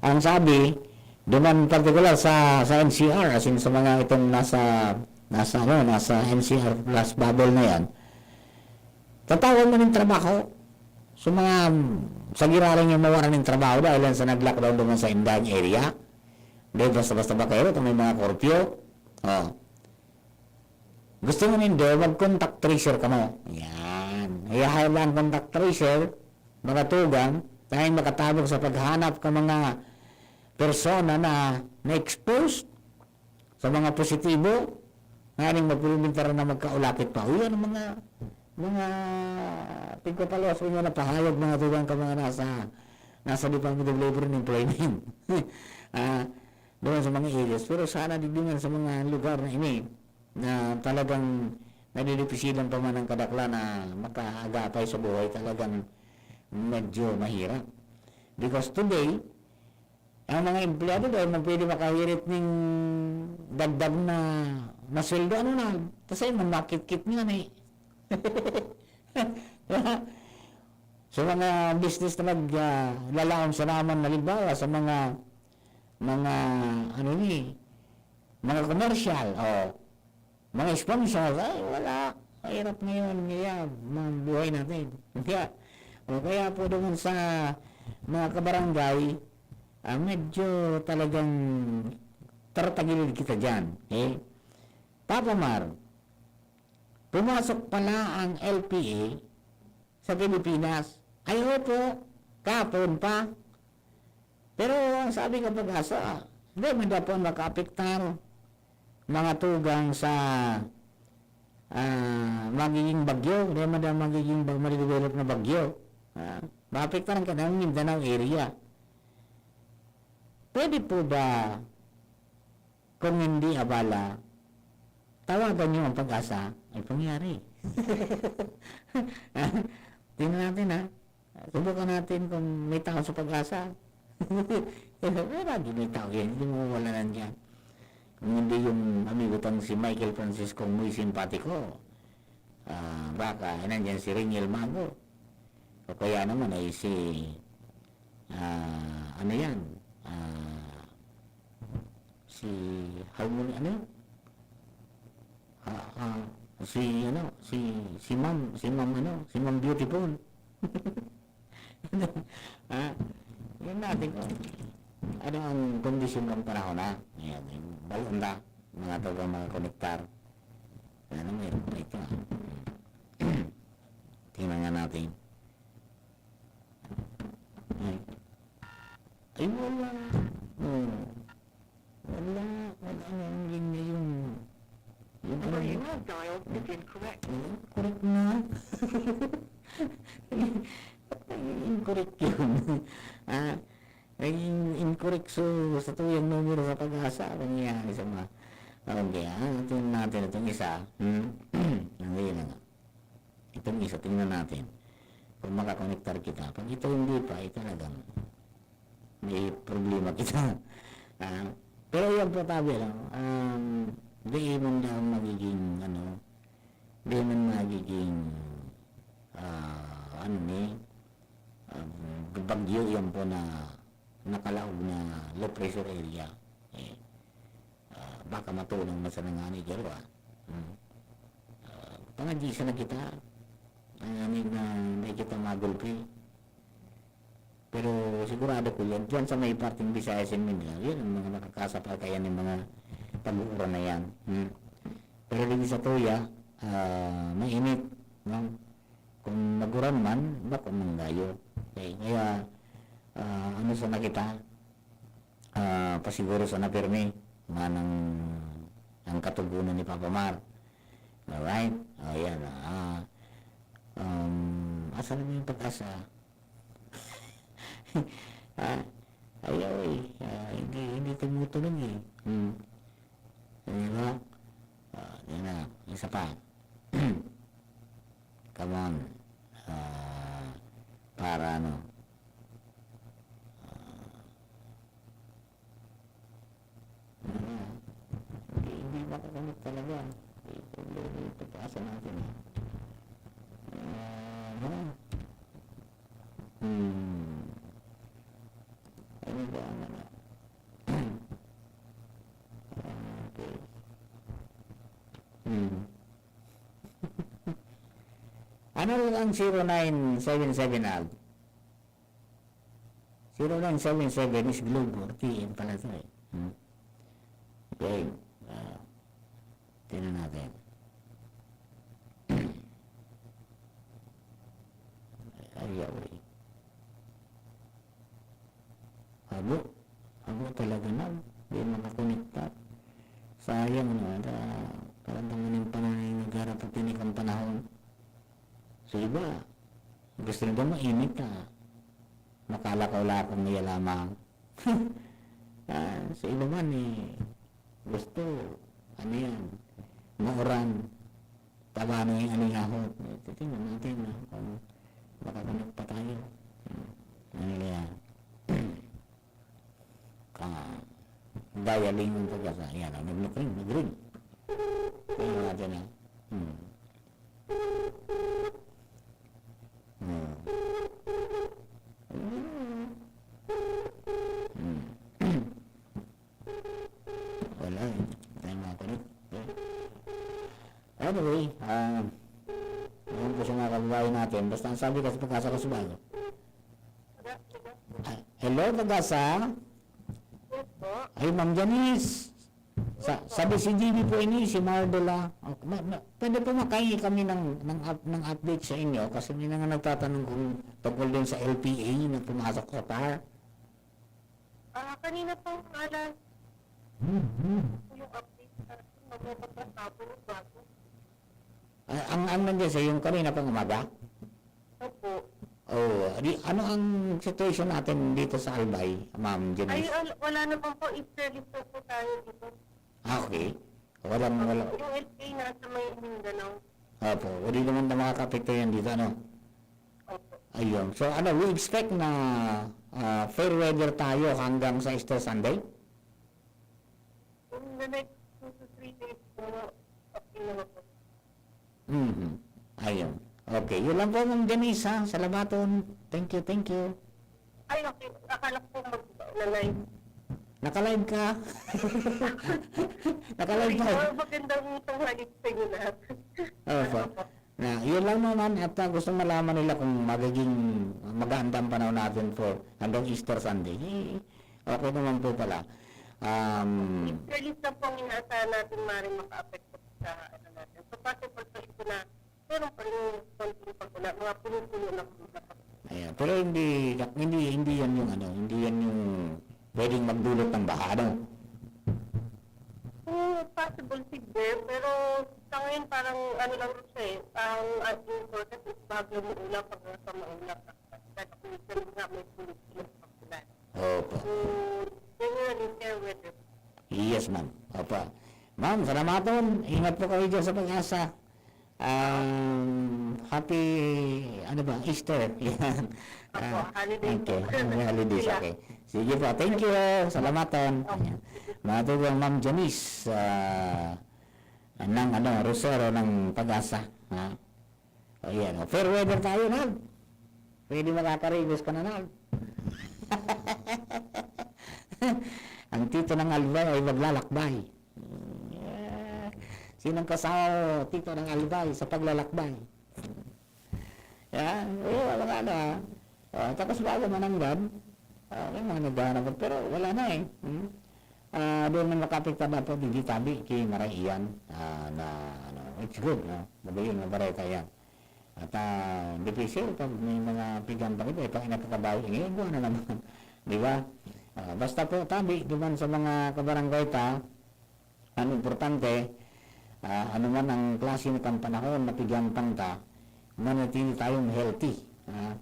ang sabi, duman partikular sa, sa N C R, as in sa mga itong nasa, nasa, ano, nasa N C R plus bubble na yan, tatawan man nin trabaho. So, mga, mm, sa giraray nga mawaran nin trabaho dahil yan sa nag-lockdown duman sa indang area. Dahil basta-basta ba kayo, itong may mga curfew. Oh. Gusto mo nindo, mag-contact tracer kamo. Yan. Ihahayag ang contact tracer, mga tugang, tanging makatabang sa paghanap ka mga persona na na-expose sa mga positibo, nganing magpilimbintaran na magkaulakit pa. Uy, ano mga, mga pigpapalos ko nga napahayag, mga tugang ka mga nasa, nasa Department of Labor and Employment. Ah, doon sa mga areas. Pero sana digdi man sa mga lugar na ini, na talagang nadidipisilan pa man ang kadaklan na makaagapay sa buhay, talagang medyo mahirap. Because today, ang mga empleyado daw man pwede makahirit ning dagdag na, na sweldo, ano na, kasi man makitkit nga ni. Sa mga business na nag, ah, lalaom sa naman, halimbawa, sa mga, mga, ano ni, mga commercial, o mga sponsor, ay, wala. Mahirap ngayon, kaya, mga buhay natin. Kaya, o kaya po doon sa mga kabarangay, ah, medyo talagang taratagilid kita dyan, eh. Papa Mar, pumasok pala ang L P A sa Pilipinas. Ay, opo, kahapon pa. Pero ang sabi ng PAGASA, hindi man daw po makaapektar, mga tugang sa, ah, magiging bagyo, hindi man daw magiging bag-, madedevelop na bagyo. Ah, maapektaran ka ng Mindanao area. Pwede po ba, kung hindi abala, tawagan niyo ang PAGASA, ay pangyari. Tingnan natin, ha. Subukan natin kung may tao sa PAGASA. Pero lagi may tao yan, hindi mawawala yan. Kung hindi yung amigo tang si Michael Francisco, muy simpatiko. Ah, baka, eh, nandyan si Reniel Mago. O kaya naman ay si, ah, ano yan? Ah, si Harmony, ano yun? Ah, ah, si, ano, si, si Ma'am, si Ma'am, ano, si Ma'am Beautiful. Ah, yun natin kung ano ang kondisyon ng panahon na. Ayan, yung balon na, mga taga mga konektar. Ano, mayroon pa ito, ah. Tingnan nga natin. Ay. Ay, wala. Oh. Wala. Wala na yung linya yung, yung Number ano, you have dialed is incorrect. Oh, correct na. Incorrect yun. Ah, naging incorrect so, sa tuyang numero sa PAGASA. Ano nangyayari sa mga, okay, ah, tingnan natin itong isa. Hmm? Ang yun na nga. Itong isa, tingnan natin kung makakonektar kita. Pag ito hindi pa, eh, talagang may problema kita. Ah, pero yan po, tabi lang, um, di man daw magiging, ano, di man magiging, ah, ano ni, um, bagyo yan po na nakalaog na low pressure area. Eh, ah, baka matulang man sana ngani, garo, ah. Hmm. Ah, pangadyi sana kita. Ay, ano na, hindi kita magulpi. Pero sigurado ko yan, dyan sa may parteng Visayas and Mindanao, yan ang mga nakakasapal kaya ng mga pag-uuran na yan. Hmm. Pero dito sa tuya, ah, mainit, no? Kung maguran man, bako man gayo. Okay, kaya, ah, ano sana kita, ah, pasiguro sana pirmi, manang ang katugunan ni Papa Mar. Alright? O, yan, ah. Um, asa na yung PAGASA? Ah, Ayaw eh. Ah, hindi, hindi tumutunog eh. Hmm. Di ba? Ah, yun na. Isa pa. Come on. Ah, para ano. Ah, ano na? Hindi, hindi makakonect talaga. May problema yung pagkasa natin eh. Ah, ano? Hmm. Ano ba ang ano? Okay. Hmm. Ano ang zero nine seven seven, Al? Zero nine seven seven is Globe or T M pala ito eh. Hmm. Okay. Ah, tingnan natin. Ay, ay, ay. Habo. Habo talaga na. Di makakonekta. Sayang, no? Ata, parang tanganing panahon yung nagharap at tinik ang panahon. Sa iba, gusto nila mainit, ah. Makalakaw-lakaw na yan lamang. Ah, sa iba man, eh, gusto, ano yan, mauran. Taba na yung alingahot. Titingnan natin, no, kung makakonect pa tayo. Hmm. Ano na yan? Ah, dialing yung pagkasa. Ayan, oh, nag-ring, nag-ring. Tingnan natin, ah. Hmm. Hmm. Hmm. Wala eh. Tayo mga kulit. Anyway, ah, yun po sa mga kababayan natin. Basta ang sabi ko sa pagkasa ko sa bago. Ah, hello, pagkasa? Yes po. Ay, Ma'am Janice. Sa, sabi si G B po ini, si Mardola. Oh, ma, ma, pwede po makahingi kami ng, ng, up- ng update sa inyo kasi may mga nagtatanong kung tungkol din sa L P A na pumasok sa par. Ah, kanina po, alas, yung update sa atin, magpapatrabaho yung bago. Ah, ang, ang nandiyan sa yung kanina pang umaga? Opo. Oh, di, ano ang situation natin dito sa Albay, Ma'am Ay, Janice? Al- wala naman po, Easter leave po, po tayo dito. Ah, okay. Walang, wala. Yung L P A nasa may Mindanao. Opo, hindi naman na makakaapekto yan dito, ano? Opo. Ayun. So, ano, we expect na ah, fair weather tayo hanggang sa Easter Sunday? In the next two to three days po, okay na po. Mhm. Ayun. Okay. Yun lang po, Ma'am Janice, ha? Salamaton. Thank you, thank you. Ay, okay. Akala ko mag-, na-live. Naka-live ka? Naka-live Sorry ka? po. Magandang tanghali sa inyo lahat. Opo. Ano po? Na, yun lang naman at ah, gusto malaman nila kung magiging magaan ba ang panahon natin for hanggang Easter Sunday. Eh, okay naman po pala. Um, Easter leave na po ang inaasahan natin, maaaring makaapekto sa ano natin. So, possible pa rin po na meron pa rin yung konting pag-ulan, mga puno-puno na po na. Ayan. Pero hindi, hindi, hindi yan yung ano, hindi yan yung pwedeng magdulot ng baha, ano? Hmm, possible, sige. Pero sa ngayon, parang ano lang siya eh. Ang ating forecast is bago mo ulan pag nasa maulap. Kasi minsan nga may puno-puno pag-ulan. Opo. So, generally, fair weather. Yes, ma'am. Opo. Ma'am, salamaton. Ingat po kayo dyan sa pag-asa. Um, happy, ano ba, Easter. Yan. Opo, Ah, holiday okay. po. Happy holidays, Sila. Okay. Sige po, thank you. Salamaton. Okay. Ayan. Mga tugang Ma'am Janice, ah, ng, ano, Rosero ng Pag-asa. Ha? O yan, o. Fair weather tayo, Nag. Pwede makakarigos ka na, Nag. Ang tito ng Albay ay maglalakbay. Yeah. Sinong kasama mo, tito ng Albay, sa paglalakbay? Yan. Oo, wala ka na. Ah, tapos bago mananggad, ah, may mga naghahanap, pero wala na eh. Hmm? Ah, doon na makapit pa dapat, hindi tabi, kay maray iyan, ah, na, ano, it's good, no? Magayon na bareta yan. At, ah, difícil pag may mga pigan pa kita, eh, pag inakakabawi, ngayon, buwan na naman. Di ba? Ah, basta po, tabi, duman sa mga kabarangay ta, ang importante, ah, ano man ang klase ng panahon na pigan pang ta, manatili tayong healthy. Ah,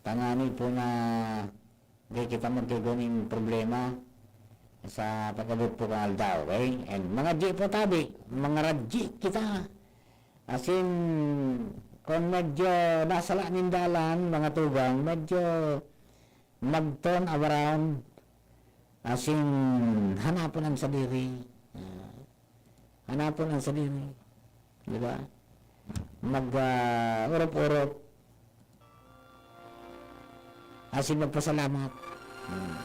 tangani po na Di kita magkaganing problema sa pag-abot po kan aldaw, okay? And mga G po tabi, mga radji kita. Asin, kung medyo nasala nin dalan, mga tugang, medyo mag-turn around, asin hanapon ang sadiri. Ah, hanapon ang sadiri. Di ba? Mag, ah, urop-urop. Asin magpasalamat. Hmm.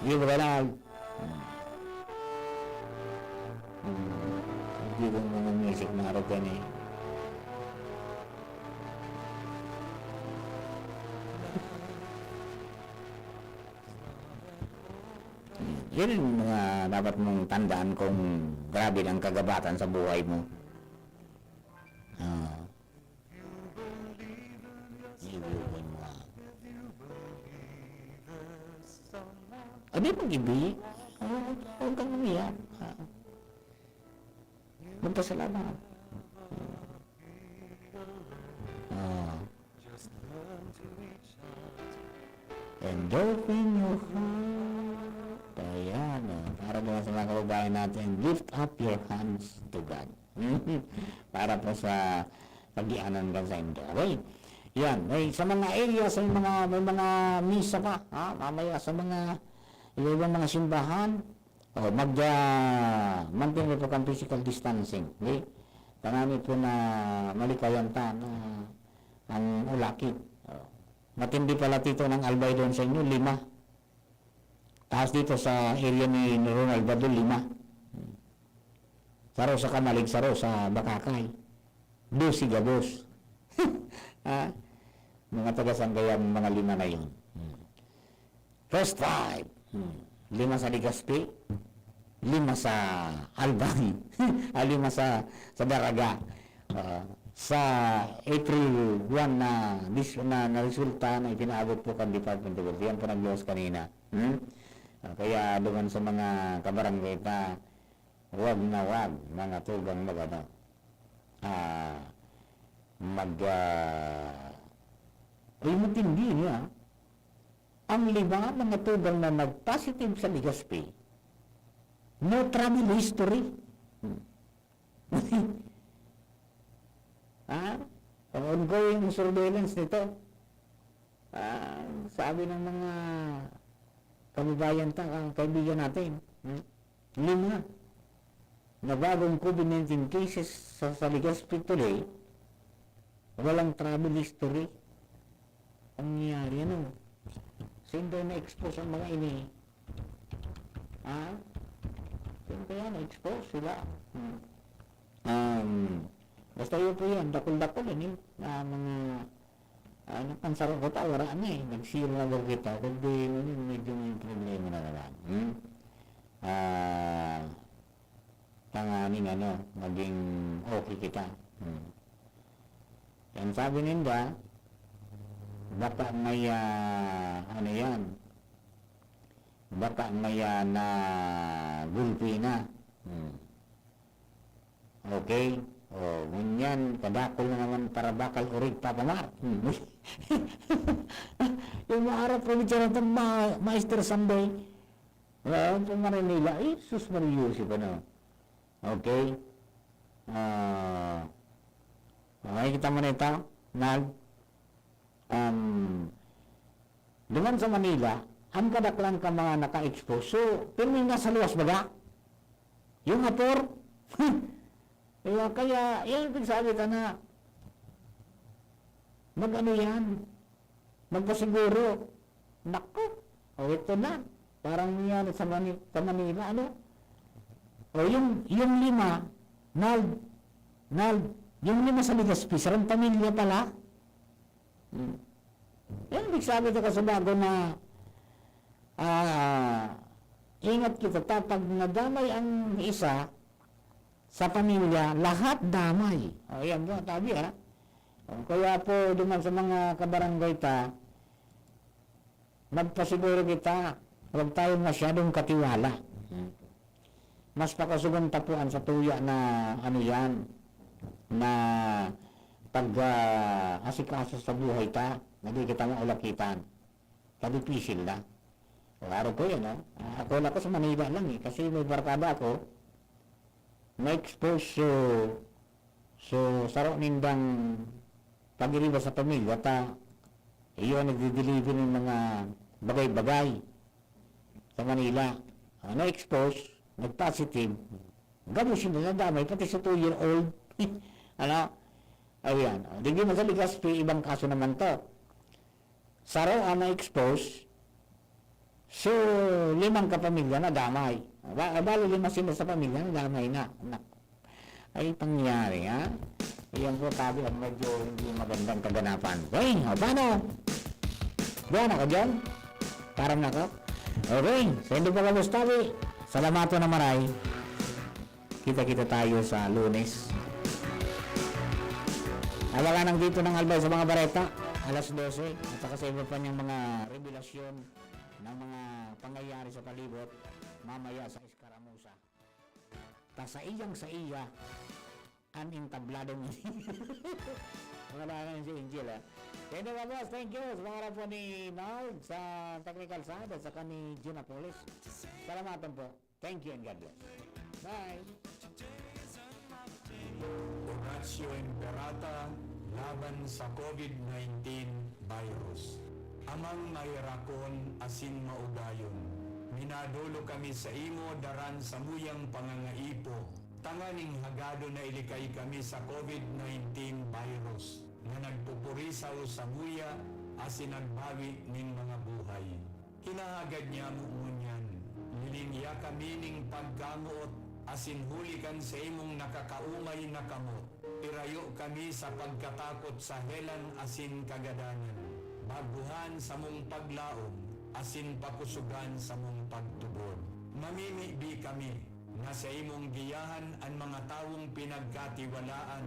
Di ba kailangan? Hmm. Hmm. Hindi ko mga music na araw ka na eh. Yan ang mga dapat mong tandaan kung grabe ang kagabatan sa buhay mo. Ah. Ano yung pag-ibig? Ah, huwag kang umiyak. Ah. Magpasalamat. Ah. And open your heart. Ayan, oh. Para naman sa mga kababayan natin, lift up your hands to God. Para po sa pag-ianan kan saindo. Okay? Yan. May, sa mga area, sa mga, may mga misa pa, ha? Mamaya sa mga iba-ibang mga simbahan, oh, mag, ah, maintain po kan physical distancing. Okay? Tanganing po na malikayan ta na ang ulakit. Oh. Matindi pala, Tito, ng Albay doon sa inyo, lima. Tapos dito sa area ni Ronald Badul, lima. Saro sa Camalig, saro sa Bacacay. Dosi gabos. Ah, mga taga saan kaya ang mga lima na yun? Hmm. First five. Hmm. Lima sa Legazpi, lima sa Albay, ah, lima sa, sa Daraga. Ah, sa April one na dis-, na, na resulta na ipinaabot po kan Department of Health. Yan po nag-loss kanina. Hmm? Ah, kaya duman sa mga kabarangay ta, wag na wag, mga tugang mag-ano, ah, mag, ah, ay, matindi niya. Ang lima, mga tugang na nag-positive sa Legazpi, no travel history. Hmm. Ha? Ang ongoing surveillance nito. Ah, sabi ng mga kababayan ta, ang kaibigan natin, hmm? Lima na bagong COVID nineteen cases sa, sa Legazpi today, walang travel history. Ang nangyari, ano? Saan daw na-expose ang mga ini? Ha? Saan kaya na-expose sila? Hmm. Um, basta yun po yan, dakul-dakul, ano yun? Ah, mga, ah, napansaro ko ta, wala na eh. Nag-zero na daw kita. Kundi, ano yun, medyo may problema na naman. Hmm? Ah, tanganing ano, maging okay kita. Hmm. Yan sabi ninda, baka may, ah, ano yan, baka may, ah, nagulpi na. Hmm. Okay? O, ngunyan, kadakul na naman para bakal orig papamar. Hmm. Yung mga Arab probinsya na ito, ma-, Master Sunday, ah, pang Marinila, eh, sus Maria Joseph, ano? Okay? Ah, okay, kita mo na ito, nag, um, duman sa Manila, ang kadaklan ka mga naka-expose. So, pirmi nga sa luwas baga? Yung apor? Kaya, kaya, yan ang pinagsabi ka na, mag-ano yan? Magpasiguro. Naku, o ito na. Parang nangyari sa Mani-, sa Manila, ano? O yung, yung lima, Nald, Nald, yung lima sa Legazpi, sarong pamilya pala. Hmm. Yan, ibig sabi ko kasi bago na, ah, ingat kita, ta, pag nadamay ang isa sa pamilya, lahat damay. O, yan po, tabi, ha? O, kaya po, duman sa mga kabarangay ta, magpasiguro kita, huwag tayong masyadong katiwala. Mas pakasogon ta po ang satuya na, ano yan, na pag, ah, asikaso sa buhay ta. na di kita maulakitan. Kadipisil na. O, araw po yan, ha? Ah, ako lang ako sa Manila lang, eh. Kasi may barkada ako, na-expose, so, so, saro nindang pag-iriba sa pamilya, ta, iyo ang nagdi-deliver ng mga bagay-bagay sa Manila. Ah, na-expose, nag-positive, gabos sila nadamay, pati sa two-year-old. Ano? Ayan. O, di man sa ligas, pi-, ibang kaso naman to. Saro ang na-expose, so, limang kapamilya nadamay. Ba-, bali, lima sila sa pamilya nadamay na. Nak-, ay, pangyari, ha? Iyan po, tabi ang medyo hindi magandang kaganapan. Okay, o, paano? Diyan ako, John. Param na ako. Okay, sendo pa kamo, tabi. Salamaton na maray. Kita-kita tayo sa Lunes. Abangan ang dito ng Albay sa mga Bareta, alas dose, at saka sa iba pa niyang mga revelasyon ng mga pangyayari sa palibot, mamaya sa Eskaramusa. Ta sa iyang sa iya, an entablado mo. Mga dangan si Angel, ha? Thank you, boss. Thank you. Sa mga po ni Nard sa technical side at saka ni Jun Apolis. Salamaton po. Thank you and God bless. Bye. Oratio Imperata laban sa COVID nineteen virus. Amang mairakon asin maudayon, minadolo kami saimo daran samuyang pangangaipo, tanganing hagadon na ilikay kami sa COVID nineteen virus na nagpupurisaw samuya asin nagbawi nin mga buhay. Hinahagad niamo ngunyan, lilingya kami nin pagkamoot asin huli kan saimong nakakaumay na kamot. Irayo kami sa pagkatakot sa helang asin kagadanan, baguhan samong paglaom asin pakusugan samong pagtubod. Mamimibi kami na saimong giyahan an mga tawong pinagkatiwalaan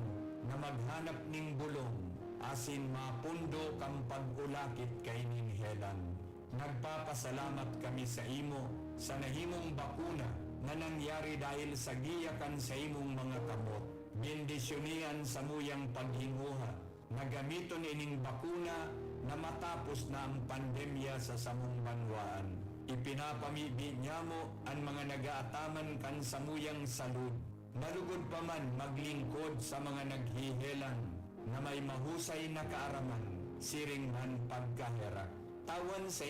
na maghanap nin bolong asin mapondo kan pag-ulakit kaining helang. Nagpapasalamat kami saimo sa nahimong bakuna na nangyari dahil sa giya kan saimong mga kamot. Bendisyoni an samuyang paghinguha na gamiton ining bakuna na matapos na ang pandemya sa samong banwaan. Ipinapamibi niamo an mga nag-aataman kan samuyang salud, na lugod pa man maglingkod sa mga naghehelang na may mahusay na kaaraman, siring man pagkaherak. Tawan sa